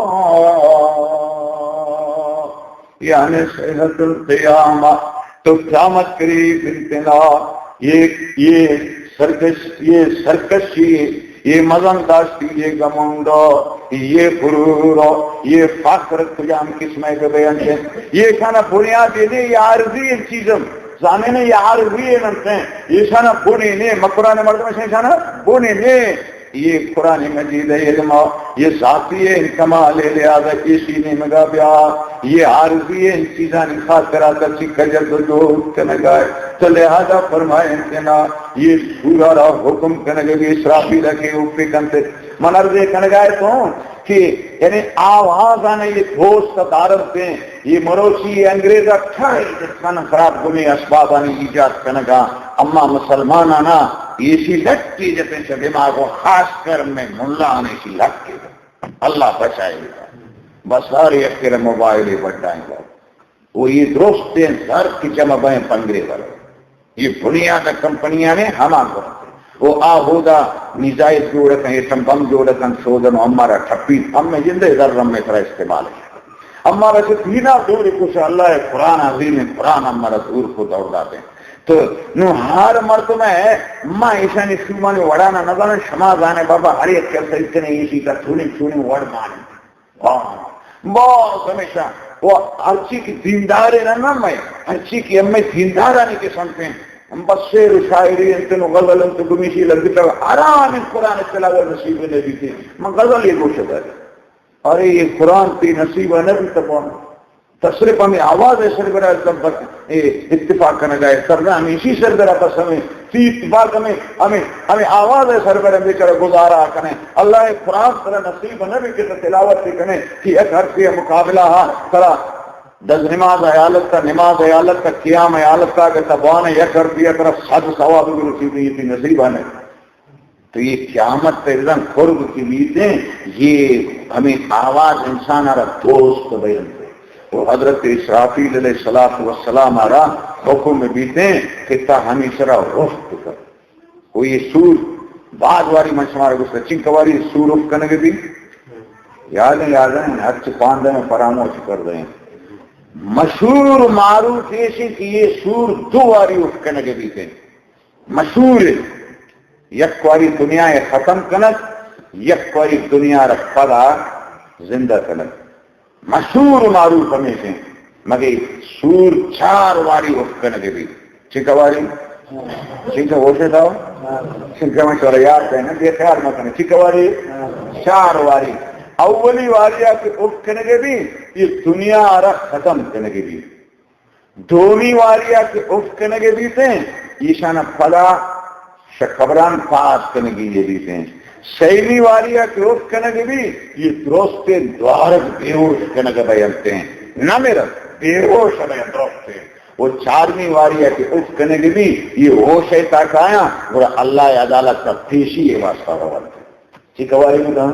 یعنی صیحۃ القیامہ، تو قیامت قریب انت نا، یہ، یہ سرکش، یہ سرکشی، یہ مزن داشتی، یہ گمنڈ، یہ غرور، یہ فخر کجام قسم ءِ کہ بیان تے، یہ کنا بنیاد یہ دے، یہ عارضی چیزم، زانے نے یہ عارضی انت، یہ شانا بنے نے، مکران مردم شانا بنے نے۔ یہ قرآن مجید ءِ علم، یہ ذاتی ءِ کمال ءِ، لہذا ایشی نیمگا بیا، یہ عارضی ءِ چیزانی خاطرا تچی کجد و جہد کنگا ءِ۔ تو لہذا فرمائن تینا، یہ سورا را حکم کنگا بی، اسرافیل کہ اوپی کنتے۔ من عرض کنگا ءِ تو کہ یعنی آواز آنے یہ دوست دارنتے، یہ مروچی انگریز ٹھائی جتنا خراب گنے اسباب آنے ایجاد کنگا، اما مسلمان آنا ایشی لٹ کی جتن چا دماغ و خاص کر میں ملا آنے ایشی لٹ کی جتن۔ اللہ بچائے گا۔ بس ہر یک تیرا موبائل ہی بٹائیں گا۔ وہ یہ درست ہیں، ہر کی جمع بہیں پنگرے والا۔ یہ بنیاد کمپنیاں نے ہما کرتے۔ وہ آہودا میزائل جوڑ کن، ایٹم بم جوڑ کن، سوزن ہمارا ٹھپی، ہم میں جندے زر میں ترا استعمال ہے۔ ہمارا سے دینا دور کچھ اللہ ہے، قرآن عظیم ہے، قرآن ہمارا دور کو دور داتے ہیں۔ تو نو ہر مردم ہے، ما ایشانی شومانی وڑانا نظر شما زانے بابا، ہر یک کسا اتنے ایشی کا چھوڑیں چھوڑیں وڑ مانے۔ ہاں، بس ہمیشہ وہ ہرچی کی دیندار ہے نا، میں ہرچی کی ہمیں دیندار آنے کے سنتے ہیں۔ ہم بس شعر و شاعری انت نو غزل انت گمیشی لگتا، آرام قرآن تلاوت نصیب نبی تے۔ من غزل یہ گوشہ داری۔ ارے یہ قرآن تے نصیب نبی تبان۔ تو صرف ہمیں آواز ہے سربرا، اے، اتفاق کنگا ہے، سرنا ہمیشی سربرا، بس ہمیں تی اتفاق ہمیں، ہمیں، ہمیں آواز ہے سربرا، بیچارہ گزارا کنے۔ اللہ قرآن ترا نصیب نہ بھی کہ تلاوت سے کنے کہ یک حرف کے مقابلہ ہا ترا دز نماز حالت کا، نماز حالت کا، قیام حالت کا، اگر تبان یک حرف یا ترا صد ثواب بھی رسید، یہ تی نصیب آنے۔ تو یہ قیامت تے رزان قرب کی بیتے، یہ ہمیں آواز انسان آرا دوست بیان تے۔ وہ حضرت اسرافیل علیہ الصلوۃ والسلام آرا حکم بیتے کہ تا ہمیں سرا رفت کر۔ وہ یہ سور بعد واری من شمارا گوشتا، چنکواری سور اف کنگے بھی یاد ہیں، یاد ہیں، ہر چپاندے میں فراموش کر دیں۔ مشہور معروف ایشی کہ یہ سور دو واری اف کنگے بیتے۔ مشہور ءِ، یک واری دنیا ءِ ختم کنگ، یک واری دنیا را پدا زندہ کنگ۔ مشہور و معروف ہمیش ہیں، مگے سور چار واری اف کنگے بھی۔ چنکا واری؟ چنکا ہوش ہے تھا؟ چنکا میں تھوڑا یاد ہے نا، بے خیال مت کرنا۔ چنکا واری؟ چار واری۔ اولی واری آ کہ اف کنگے بھی، یہ دنیا را ختم کنگے بھی۔ دومی واری آ کہ اف کنگے بیتے، ایشانا پدا شہ قبران پاس کنگی یہ بیتے۔ سیمی واری آ کہ اف کنگے بھی، یہ درستے دوارگ بے ہوش کنگے بیانتے۔ نہ میرا بے ہوش بیان درستے۔ وہ چارمی واری آ کہ اف کنگے بھی، یہ ہوش ہے تا کایا، گڑا اللہ عدالت کا پیشی یہ واسطہ روانتے۔ چنکا واری بتا؟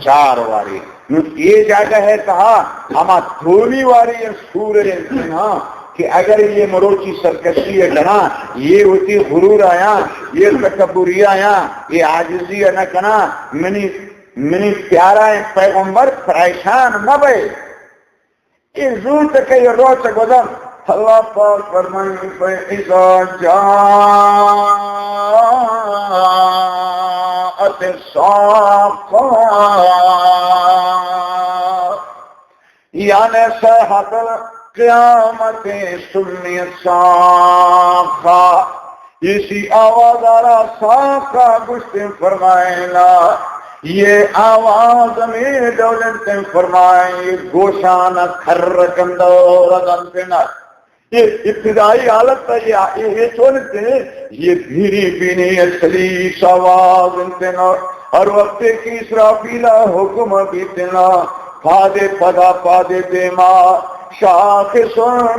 چار واری۔ نو یہ جاگہ ہے کہا، ہما دومی واری سور انسان ہاں کہ اگر یہ مروچی سرکشی ہے کنا، یہ ہوتی غرور آیا، یہ تکبری آیا، یہ عاجزی نہ کنا، منی، منی پیارا پیغمبر پریشان مہ بے۔ اے زوت کئی روچ گزر۔ اللہ پاک فرمائے، فَإِذَا جَاءَتِ الصَّاخَّةُ، یعنی صیحۃ القیامۃ سمیت صاخہ۔ اسی آواز آرا ساکا گوشتن فرمائنا، یہ آواز ہمیں ڈولن تن فرمائیں، یہ گوشانا کھر کندور دنتنا۔ یہ ابتدائی حالت تھا، یہ، یہ، یہ چون تھے، یہ بھینی بھینی اصلی آواز انتنا۔ ہر وقت کی اسرافیل حکم بیتنا، پادے پدا پادے دیما، شاخص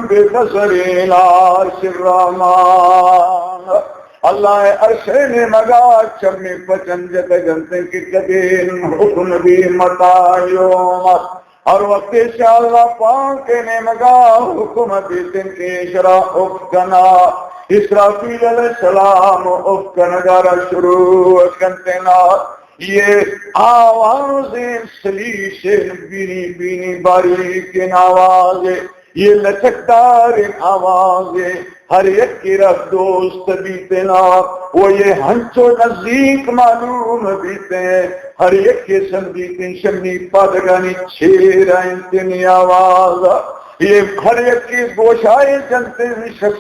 ببصر العرش الرحمن۔ اللہ عرش نیمگا چمی پچن جتگ انت کہ کدین حکم بی متیوم۔ ہر وخت انشاءاللہ پانک نیمگا حکم بیتن کہ اشرا اف کنا۔ اسرافیل علیہ السلام اف کنگارا شروع کنتنا۔ یہ آوازیں سلیسیں بینی بینی باریکیں آوازے، یہ لچکداریں آوازے، ہر یکے را دوست بیتنا و یہ ہنچو نزیک معلوم بیتے، ہر یکے سمجھیتے شمی پادگانی چیر انتنی آواز۔ یہ ہر یکے گوشائے جنتے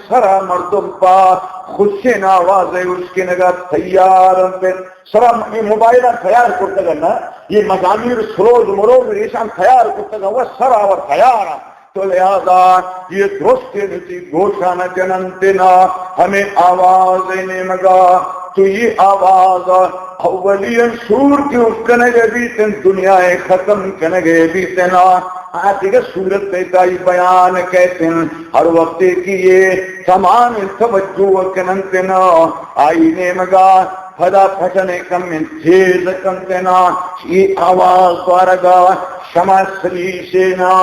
سرا مردم پا خوشین آواز ہے اس کے نگا تیار انت۔ سرا م-، موبائل آن تیار کرتگ نا، یہ مزامیر سروز مروز ایشان تیار کرتگ و سرا و تیار آ۔ تو لہذا یہ درست نتی گوشان جنن تینا ہمیں آواز نیمگا۔ تو یہ آواز اولی سور کے اف کنگے بیتن، دنیا ختم کنگے بیتنا۔ آ دیگہ صورت تیتائی بیان کہتن، ہر وقت کی یہ تمام توجہ کنن تینا آئی نیمگا۔ پدا پٹنے کمن تیز کن تینا، ای آواز دوارگا، شما سلیسینا،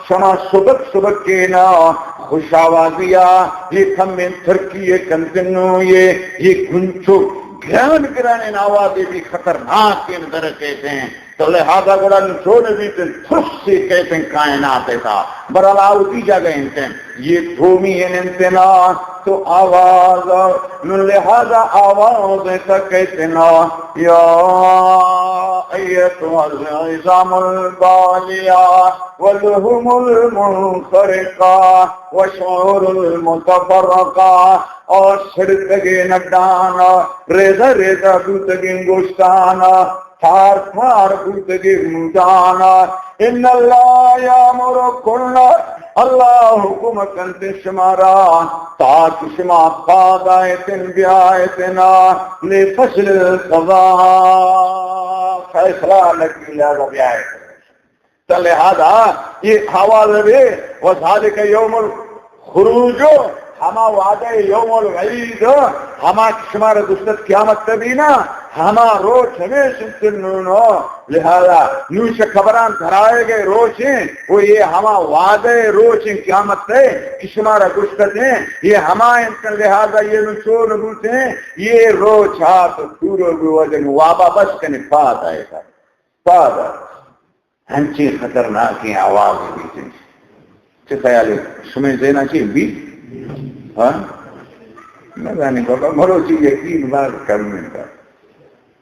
شما سبک سبکینا، خوش آوازیا، یہ کمن ترکی کنتنو، یہ، یہ گنچو گران گرانین آوازے بھی خطرناک ان درکیتے ہیں۔ تو لہذا گڑا نشون بیتن ترسی کیتن کائنات تا۔ برحال آؤ تی جاگہ انتن۔ یہ دومی ہن انتنا تو آواز، نن لہذا آواز تا کہتنا، یا ایتها العظام البالیہ واللحوم المنخرقہ والشعور المتفرقہ، اور سڑتگے نڈانا، ریزہ ریزہ بوتگیں گوشتانا، تھار تھار بوتگی مودانا۔ ان اللہ یامرکن، اللہ حکم کنت شمارا، تاکہ شما پاد آیتن بیایتنا لفصل القضاء، فیصلہ نکی لہذا بیایتن۔ تو لہذا یہ حوالہ دے، وذالک یوم الخروج، ہما وعدہ یوم الوعید، ہما کہ شمارا گوشتت قیامت تبینا، ہما روچ ہمیش انت نونو۔ لہذا نوش خبران دھرائے گئے روچیں، وہ یہ ہما وعدہ روچیں قیامت ہے کہ شمارا گوشتت ہیں، یہ ہما انت۔ لہذا یہ نو چون بوتیں، یہ روچ ہا تو پورو بھی وجن وابا بس کنے پاد آئے گا، پاد آئے۔ ہنچیں خطرناکیں آواز بیتن۔ چہ خیال شمئے ذہن آ چی بیت؟ ہاں؟ نہ زانی بابا، مروچی یقین بھاز کم انت۔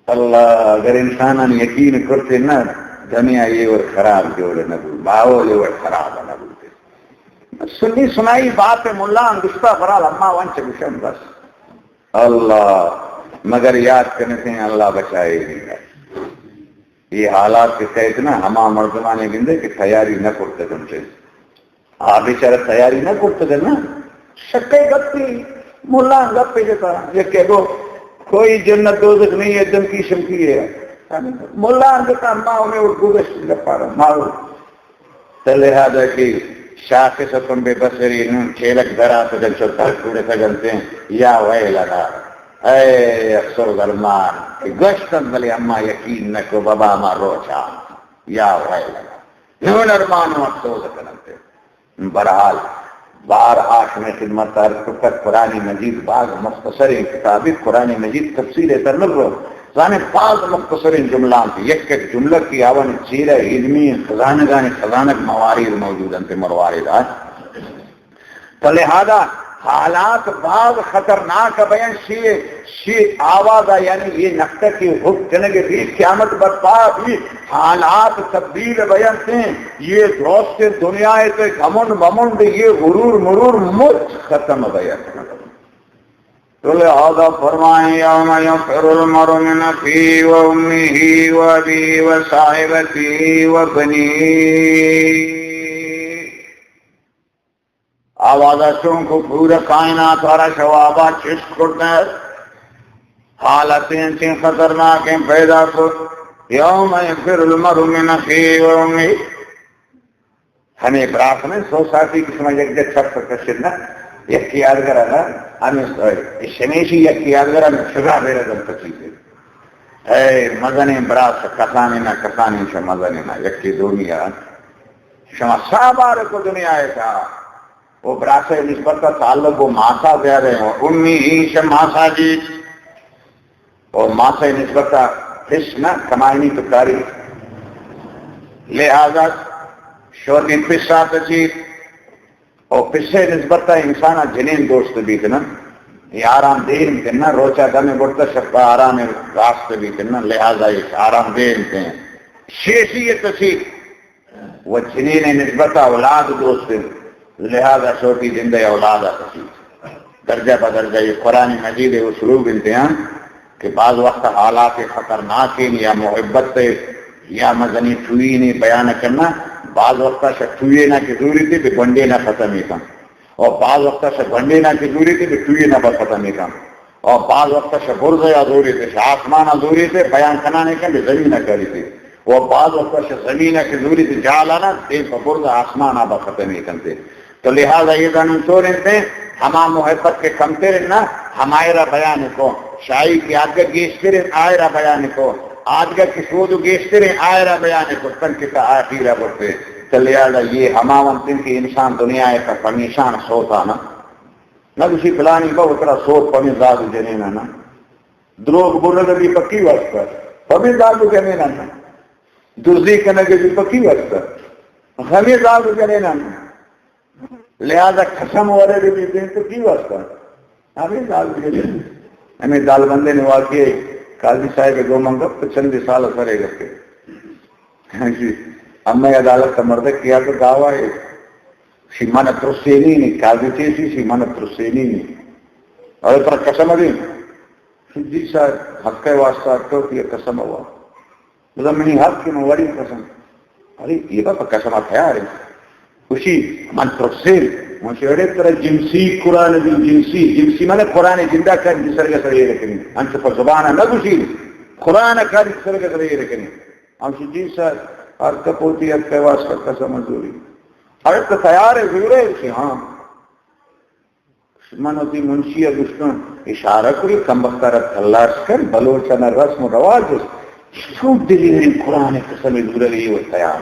اللہ اگر انسانان یقین کرتے نہ، دنیا یہ وڑ خراب جوڑ نہ بو، ماحول یہ وڑ خراب نہ بو۔ سنی سنائی بات ملا ان گشتا برا لما ونچ گشن بس۔ اللہ مگر یاد کرنے سے اللہ بچائے نہیں۔ یہ حالات کے تحت نا ہما مردمانے گندے کہ تیاری نہ کرتے تم سے۔ آ بیچارہ تیاری نہ کرتگ نا، شکے گپی، ملا گپے جتا، یکے گو کوئی جنت دوزخ نہیں ہے، دھمکی شمکی ہے۔ ملا گپا ما انہیں اور گزشت گپارا مارو۔ تو لہذا کہ شاخص کم بے بصری نون چیلک درا تو جن چو تر کوڑے سگنتے، یا ویلنا، اے افسر درمان، گشتن بلے اما یقین نہ کو بابا ما روچا، یا ویلنا۔ نون ارمان و افسوس کننتے۔ بہرحال، بارہا شمئے خدمت آ رسوکہ، قرآن مجید بھاز مختصریں کتابے، قرآن مجید تفصیل ایتر نرو۔ زانے بھاز مختصریں جملہ انت، یک یک جملہ کہ آوان چیرہ علمی خزانگانے، خزانگ موارد موجود انت، مروارد آ۔ تو لہذا حالات بھاز خطرناک بیان شی، شی آواز آ، یعنی یہ نقطہ کہ حکم کنگے بھی قیامت برپا بھی حالات تبدیل بیان سے، یہ دوست دنیا تے گھمنڈ ممنڈ، یہ غرور مرور مچ ختم بیان۔ تو لہذا فرمائے، یوم یفر المرء من اخیہ و امہ و ابیہ و صاحبتہ و بنیہ۔ آواز چونکو پورا کائنات ہرا شواب آ چست کرتا، حالت انچیں خطرناک ہیں پیدا کو۔ یوم یفر المرء من اخیہ و امہ۔ ہمے براس نے سوسائٹی قسم یک جا چھپ کشنا، یک یادگار نا، ہمیں شمیشی یک یادگار نا سزا بیرہ دم پچیتے۔ اے مزنیں براس، کسانے نا، کسانے شہ مزنے نا، یکے دومی آ شما سابار کو دنیا ہے تا۔ وہ براس نسبت تعلق وہ ماسا زیادہ ہے، امی ہی شہ ماسا جی۔ و ماسہ نسبت آ پس نا کمائنی تو کاری، لہذا شودی پس آ تچی، و پس نسبت آ انسان آ جنین دوست بیت نا، یہ آرام دہ انت نا، روچا دم بڑتا شپا آرام راست بیت نا، لہذا یہ آرام دہ انت۔ شیشی تچی و جنین نسبت آ اولاد دوست انت، لہذا شودی زندہ اولاد آ تچی۔ درجہ بدرجہ یہ قرآن مجید اسلوب انتہا کہ بعض وقت حالات خطرناک ہیں یا محبت تے یا مزنی ٹوئی نے بیان کرنا، بعض وقت شہ ٹوئی نا کہ زوری تے بے بنڈے نا ختم ہی کن، اور بعض وقت شہ بنڈے نا کہ زوری تے بے ٹوئی نا با ختم ہی کن، اور بعض وقت شہ برز یا زوری تے، شہ آسمان آ زوری تے بیان کنانے کن بے زمین آ کری تے، اور بعض وقت شہ زمین آ کہ زوری تے جالانا دے پہ برز آسمان آ با ختم ہی کن تے۔ تو لہذا یہ دن چور انتے، ہما محبت کے کمتر نا، ہمائے را بیان کو، شاہی کی آدگا گیشتر ان، آئے را بیان کو، آدگا کی سود و گیشتر ان، آئے را بیان کو، تن کے تا آخیر برتے۔ تو لہذا یہ ہما ونتن کہ انسان دنیا ہے تا پمیشان سوتا نا۔ نہ کسی پلانی با اترا سوت پمی داد جنینا نا۔ دروغ برگ بھی پکی واسطہ، پمی داد جنینا نا۔ دزی کنگ بھی پکی واسطہ، غمی داد جنینا نا۔ لہذا قسم ورے بھی دین تو کی واسطہ؟ ہمیں دال بھی دین۔ ہمیں دال بندے نے واقعی قاضی صاحب گو من گپ تو چند سال سرے گپے۔ ہاں جی، اما عدالت کا مردک کیا تو دعویٰ ہے، سی من ترسینی نہیں، قاضی چیسی سی من ترسینی نہیں۔ اور پر قسم دے، جی سر، حق کے واسطہ تو یہ قسم ہوا۔ بزاں منی حق کہ من وڑی قسم۔ ارے، یہ بابا قسم آ تیار ہے۔ گوشی، من ترسین۔ من گوشی، اڑے ترا جنسی قرآن دی جنسی، جنسی معنی قرآن زندہ کر دی سرگہ سرے رکھنی۔ انت پر زبان نہ گوشی، قرآن کر دی سرگہ سرے رکھنی۔ ہم گوشی، جی سر، ہر کپوتی ہر پیواز کا قسم زوری۔ اڑے تو تیار ہے، زورے؟ گوشی، ہاں۔ من وتی منشی ء گوشتن، اشارہ کری، کمبخت ء را تلاش کر، بلوچ انا رسم و رواج است، سوٹ دلیوری قرآن قسم دورہ یہ و تیار۔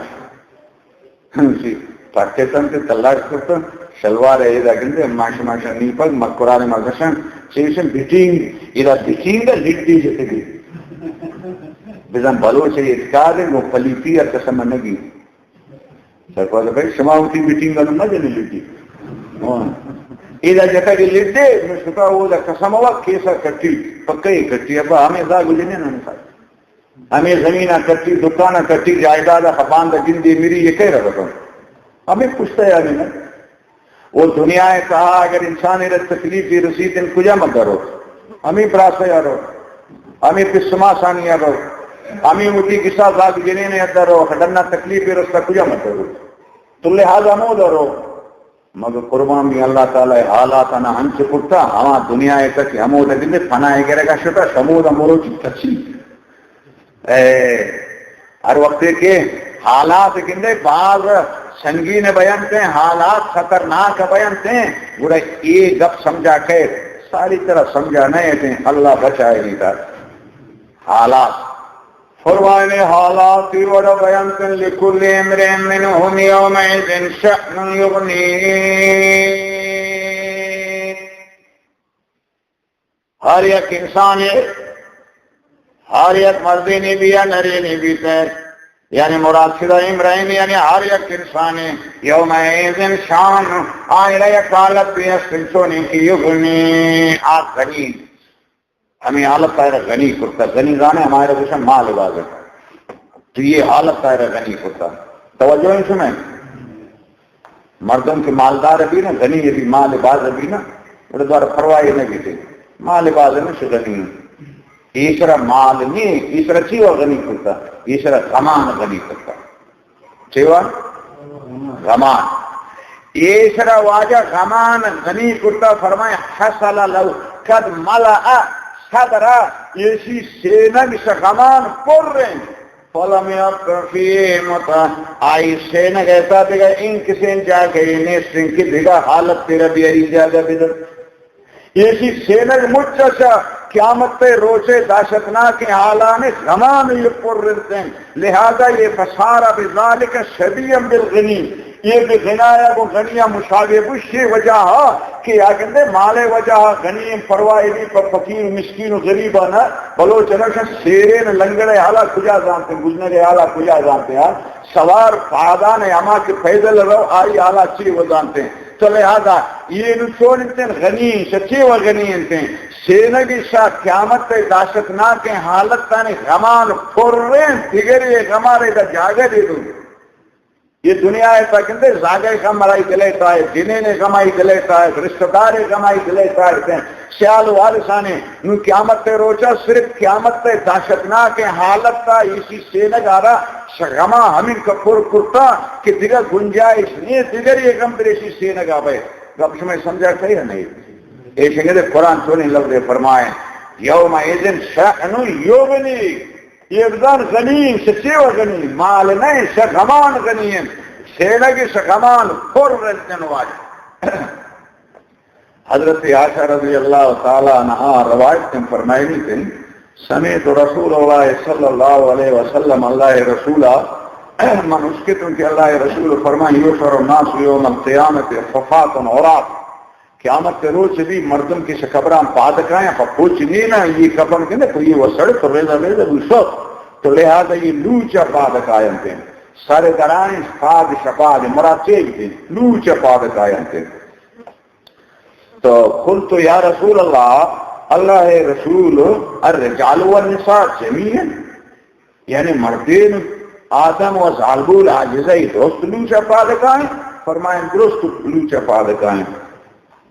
ہنسی پاکستان تے تلاش کرتن، شلوار ء ایدا گندے، ماش ماشا نی پگ، مکران ما گشن، چیشن بٹینگ، ایدا بٹینگ ء لڈی جتگی۔ بزن بلوچ ء اتقاد ء گوں پلیتی ء قسم نگی۔ سرپد بھائی، شما وتی میٹنگ انو مجن لٹی۔ ہاں۔ ادا جتا کہ لٹے، میں شتا وہ دا قسم ہوا، کیسا کٹی، پکا ہی کٹی، ابا ہمیں دا گجنے نا نکال۔ ہمیں زمین آ کٹی، دکان آ کٹی، جائیداد آ خبان دا جندے میری، یہ کہہ رہا بتاؤ۔ ہمیں پوچھتا ہے ہمیں نا۔ و دنیا ء تہا اگر انسان ء را تکلیفے رسیت ان کجا مدرو؟ ہمے براس ء درو، ہمے پسماسانی ء درو، ہمے وتی گسا زاگ جنین ء درو، اگہ ڈنا تکلیفے رستا کجا مدرو؟ تو لہذا ہمو درو۔ مگر قربان بھی اللہ تعالی حالات انا ہنچ کرتا، ہما دنیا ء تک ہمو دگندے پناہ گرگا شتا، شمودا مروچی تچی۔ اے، ہر وخت کہ حالات گندے بھاز سنگین بینت، حالات خطرناک بینت، گڑا اے گپ سمجھا کئے، ساری طرح سمجھا نہ ایت، اللہ بچائے نہیں تا۔ حالات فرمائنے، حالات ای وڑ بینت، لکل امرئ منهم یومئذ شأن یغنیہ۔ ہر یک انسان ء، ہر یک مردینے بھی یا نرینے بھی تے، یعنی مراد شدہ امرئن، یعنی ہر یک انسان ء، یومئذ شأن، آئرا یک حالت بھی است، چونیں کہ یغنی، آ غنی، ہمیں حالت آئرا غنی کرتا، غنی زانے ہمارا گوشن مال واجہ۔ تو یہ حالت آئرا غنی کرتا۔ توجہ ہے سنیں؟ مردم کہ مالدار بھی نا، غنی بھی، مال باز بھی نا، گڑا دوارہ پرواہ نہ بیتے۔ مال بازنش غنی۔ ایسرا مال نی، ایسرا چیوا غنی کرتا؟ ایسرا غمان غنی کرتا۔ چیوا؟ غمان۔ ایسرا واجہ غمان غنی کرتا، فرمائے، حصل لو قد ملأ صدرہ، ایشی سینگ سے غمان پر ہیں۔ فلم یبق فیہ متع، آئی سینگ ایسا دگہ انکسین جاگہ نیستن کہ دگہ حالت تیرا بیاری جاگہ بدر۔ ایشی سینگ مچ اسا قیامت تے روچے دہشتناک حالان غمان یہ پر رنتن، لہذا یہ فصار بذالک شبیہا بالغنی، یہ بے غنایا گو غنیا مشابہ بشی وجہ ہا کہ آگندے مالے وجہ ہا غنی پرواہ دی پر فقیر مسکین و غریب آنا بلوچ نشن سیرین لنگڑے حالا کجا زانتے، گزنگے حالا کجا زانتے ہا، سوار پادان ہما کہ پیدل رو آئی حالا چی و زانتے۔ تو لہذا یہ نو چون انتن غنی، سچی و غنی انتن۔ سینگ سا قیامت تے دہشتناک حالت تانے غمان پرین، دگری غمارے دا جاگہ دے دو۔ یہ دنیا ہے تاکندے زاگے غم مرائی دلے تائے، جنین غمائی دلے تائے، رشتہ دار غمائی دلے تائے، سیال وارثانے۔ نو قیامت تے روچا صرف قیامت تے دہشتناک حالت تا ایشی سینگ آرا غما ہمین کا پر کرتا کہ دگہ گنجائش نہیں، دگری غم دریشی سینگ آ بے۔ گپ شمئے سمجھا کہ یا نہیں؟ ایشنگے دے قرآن چونی لفظ فرمائے، یومئذ شأن یغنی، یہ بزان غنی، سچے و غنی، مال نہیں، سہ غمان غنی ہیں، سینگ سہ غمان پر رنتن واجہ۔ حضرت عائشہ رضی اللہ تعالی عنہا روایت تن فرمائنی تن، سمعت رسول اللہ صلی اللہ علیہ وسلم، اللہ رسولا، من اسکتن کہ اللہ رسول فرمائیں، یحشر الناس یوم القیامت حفاة عراة، قیامت کے روچ بھی مردم کسے قبران پاد کائیں، پہ پوچ نینا، یہ کفن کنے تو یہ وسڑ تو ریزہ ریزہ بوسو، تو لہذا یہ لوچا پاد کائیں تے، سر درائیں پاد شپاد مراد چیز تے، لوچا پاد کائیں تے۔ تو قلت یا رسول اللہ، اللہ رسول، الرجال والنساء جميعا، یعنی مردین آدم و زالبول عاجزہ ای درست لوچا پاد کائیں؟ فرمائیں درست لوچا پاد کائیں۔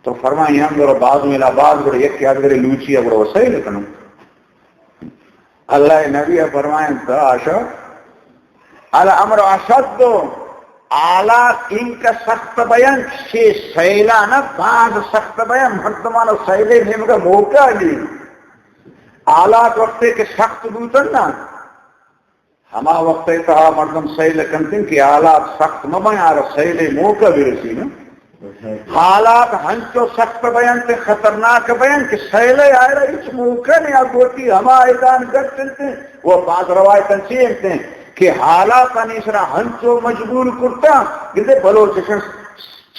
تو فرمائیں ہم گڑا بعض ملا بعض گڑا یک یاد گڑے لوچی گڑا وسائل کنو۔ اللہ نبی فرمائیں تا آشا الامر اشد، حالات انکا سخت بیان، شے سیلانا باز سخت بیان، مردمانا سیلے نیمگا موقع لی۔ حالات وقتے کہ سخت بوتن نا، ہما وخت ءِ تہا مردم سیل کنتن کہ حالات سخت مبیں، آرا سیل ءِ موقع برسی نا۔ حالات ہنچو سخت بینت، خطرناک بینت کہ سیل ءِ آئرا ہچ موقع نہیں، آ گوٹی ہما ایدان گٹ انت۔ و بعض روایتاں چی انت کہ حالات آنی سرا ہنچو مجبور کرتا، گندے بلوچ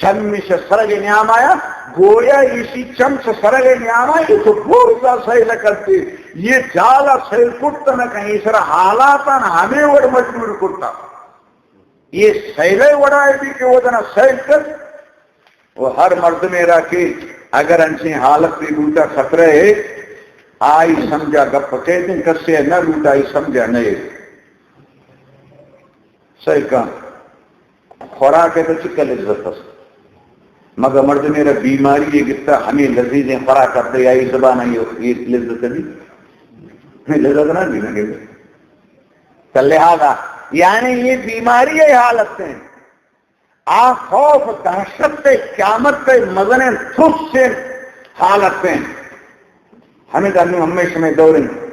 چمش سرگ نیام آیا، گویا ایشی چمش سرگ نیام آیا، یہ تو بورزا سیل کرتے، یہ جالا سیل کرتا نہ کہیں، سر حالاتان ہمیں وڑ مجبور کرتا۔ یہ سیل وڑا ہے بھی کہ وہ دنا سیل کر، وہ ہر مردم را کہ اگر انچیں حالت بھی بوتا خطرہ ہے، آئی سمجھا گپ کہتے ہیں، کسے نہ بوتا، آئی سمجھا نہیں۔ سیل کن۔ خوراک ءِ تو چکا لذت اس، مگر مردم ءِ را بیماری ءِ گپتا، ہمے لذیذیں خوراک ءِ تیاری زبان ءَ یہ لذت دی، ہمے لذت نہ دی نا۔ تو لہذا یعنی یہ بیماری ءِ حالت ہیں، آ خوف دہشت ءِ قیامت ءِ مزنیں ترس ءِ حالت ہیں۔ ہمیں دنو ہمیش میں دور ہیں۔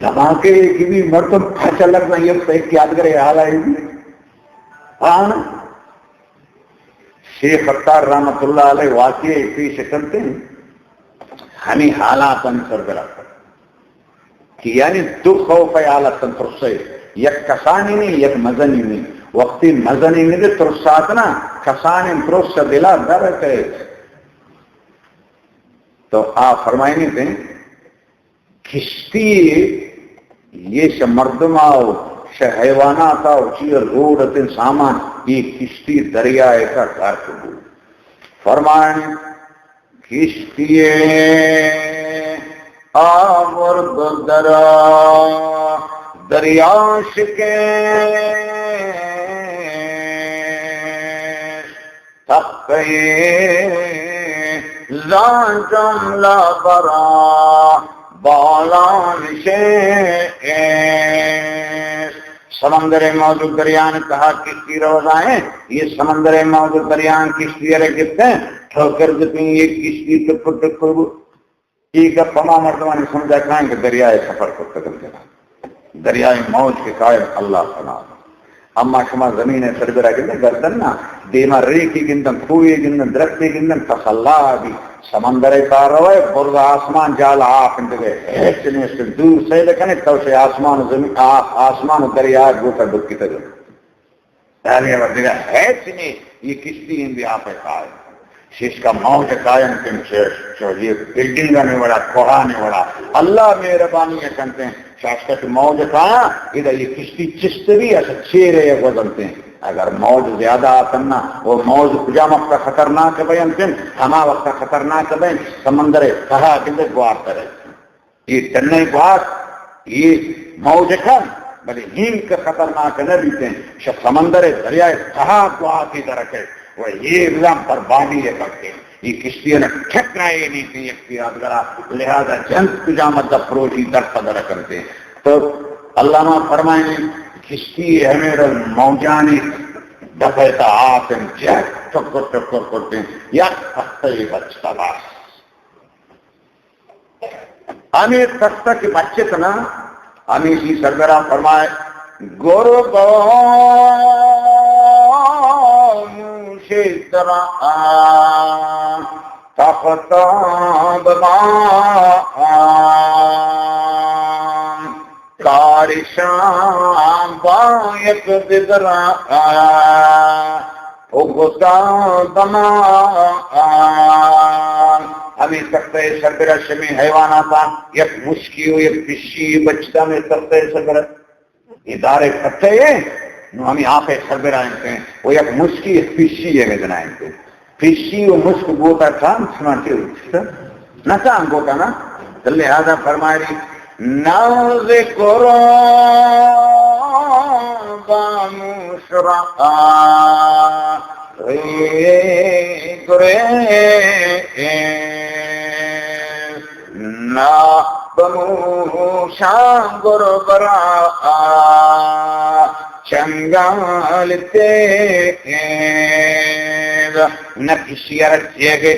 دھماکے کہ بھی مردم پھچا لگنا، یہ تو ایک یادگار حال ہے۔ ہاں، شیخ عطار رحمت اللہ علیہ واقعے پیش کرتے ہیں، ہمیں حالات ہم سربراہ کر کہ یعنی دو خوف ءِ حالت ہم ترسے، یک کسانی نہیں، یک مزنی نہیں۔ وقتی مزنی نہیں دے ترسات نا، کسانی ترس دلا در ہے۔ تو آ فرمائنی تھے، کشتی یہ شہ مردم آؤ، شہ حیوانات آؤ، چیئے روڈ اتن سامان، یہ کشتی دریا کا غرق بو۔ فرمائیں، کشتی آورد درا دریا شکے، تخت دان جملہ برا بالان شیش۔ سمندر موج و دریا نے تہا کشتی روزائیں، یہ سمندر موج و دریا کشتی ارے گپتیں، ٹھوکر دیتیں، یہ کشتی ٹکر ٹکر بو۔ ای گپ ہما مردمانی سمجھا کائیں کہ دریائے سفر کرتگ انت، دریائے موج کہ کائن اللہ فنا۔ اما شما زمین سربرا گندن گردن نا، دیما ریکی گندن، کوہی گندن، درختی گندن، تسلا دی۔ سمندر پار روئے، برز آسمان جال آف انتگے، ہچ نیست، دور سیل کنے تو سے آسمان و زمین، آ-، آسمان و دریا گوتا ڈکتگ۔ دانے و دگہ ہیت نے، یہ کشتی ہندی آپ ہے کائے۔ شیشکا موج کائن کن چ-، چ-، یہ بلڈنگ نے وڑا، کوہانے وڑا۔ اللہ مہربانی کنتے، شاشکا کہ موج کایا، ادا یہ کشتی چست بھی اسا چیرے وزنتے۔ اگر موج زیادہ آتن نا، وہ موج کجام وقت خطرناک بینتن، ہما وقت خطرناک بین، سمندر تہا کندے گوار کرے۔ یہ ٹنہ گواک، یہ موج کن، بلے ہنک خطرناک نہ بیتیں، شہ سمندر دریائے تہا گواکے درکے و یہ بزاں بربادی ء کرتے۔ یہ کشتی نا ٹھکنا یہ نہیں تھے، یک یادگرا، لہذا جنت کجام مدد فروشی درس درکنتے۔ تو علامہ فرمائیں، کشتی ہمیں رل موجانی دفعہ تا آتن جہت ٹکر ٹکر کرتے، یک ہفتہ یہ بچتا بس۔ ہمے تختہ کہ بچت نا، ہمیشی سربرا فرمائے، گربان شترا تختہ بما کارشان با یک دگرا اوگتا دما۔ ہمے تختہ سربرا شمے حیواناتا یک مشکی و یک پشی بچتا ہمے تختہ سربرا۔ یہ دار تختہ ہے، نو ہمے آپ سربرا انت، و یک مشکی یک پشی ہے میں دنا انت۔ پشی و مشک گوتا کان سنا کے نہ کان گوتا نا۔ تو لہذا فرمائی، ناز قربان شرعا گریز، نا بموشان گربرا چنگال تیز۔ نہ کشی ارا جیگے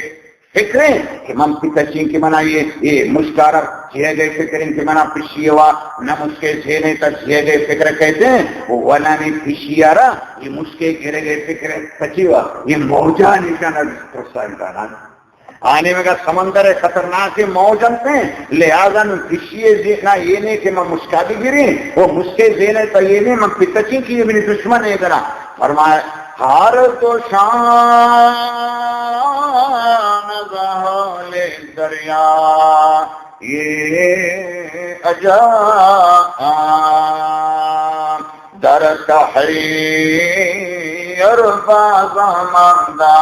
فکریں کہ من پتہ چین کہ منا یہ، یہ مشکارا جیگے فکریں کہ منا پشی ہوا، نہ مشکے جینے تا جیگے فکر کہتے ہیں، وہ ولا نے پشی ارا یہ مشکے گرگے فکر پچی ہوا، یہ موجا نشانہ پرسان کا نا۔ آنے مگا سمندر خطرناک موج انت ہیں، لہذا نو پشی زینا یہ نے کہ من مشکا بھی گریں، وہ مشکے زینے تا یہ نے من پتہ چین کہ یہ منی دشمن ہے ذرا۔ فرمائے، ہر دو شان زہال دریا یہ اجا در تحیر بازماندہ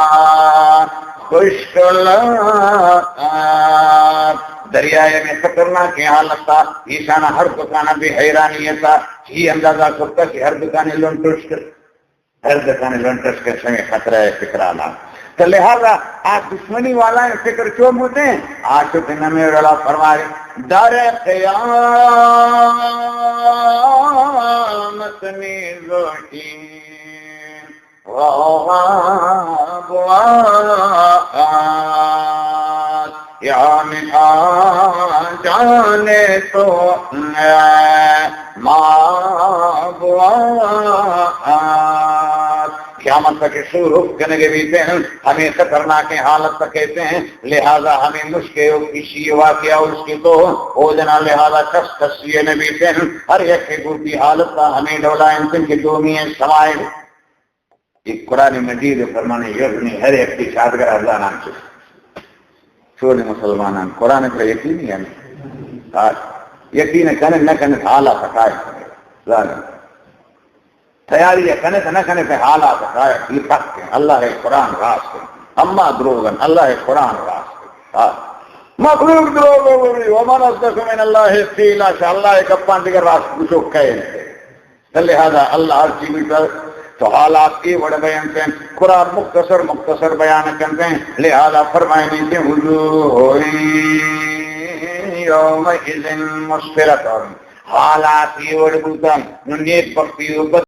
خشک لب۔ دریائے میں خطرناک حالت تھا، ایشانہ ہر دکانہ بھی حیرانیت تھا، یہ اندازہ کرتا کہ ہر دکانے لنٹوش کر۔ ہر دکان لنٹس کے سمے خطرہ ہے فکرانا۔ تو لہذا آ دشمنی والا فکر چون بوتے ہیں؟ آ تو کہ نمے رلا فرمائے، در قیامت نیزوئی وابوات یعنی آ جانے تو ما بوات۔ قیامت تک سور ہک کنگے بیتے ہیں، ہمیں خطرناک حالت تک کہتے ہیں، لہذا ہمیں مشکے و کشی واقعہ اس کی تو او جنا لہذا کس کسی نبی سے ہر یک کے گوتی حالت تا ہمیں ڈولا انسان کے دومی ہیں سمائے۔ یہ قرآن مجید فرمانے یغنی ہر یک کی شادگر اللہ نام سے۔ سونے مسلمانان قرآن پر یقین ہی ہے نا؟ ہاں۔ یقین کنے نہ کنے حالا پکائے۔ ظالم۔ تیاری یا کنے تو نہ کنے پہ حالا پکائے۔ یہ حق ہے۔ اللہ ہے قرآن راست ہے۔ اما دروغن، اللہ ہے قرآن راست ہے۔ ہاں۔ مخلوق دروغ بولی، ومن اصدق من اللہ قیلا، شاہ اللہ ہے گپان دیگر راست پوچھو کہے۔ تو لہذا اللہ ہر چیز پر تو حالات ای وڑ بیان کن، قرآن مختصر مختصر بیان کن کن، لہذا فرمائنے کہ وجوہ یومئذ مسفرۃ، حالات ای وڑ بوتن، نو نیک بختی و بد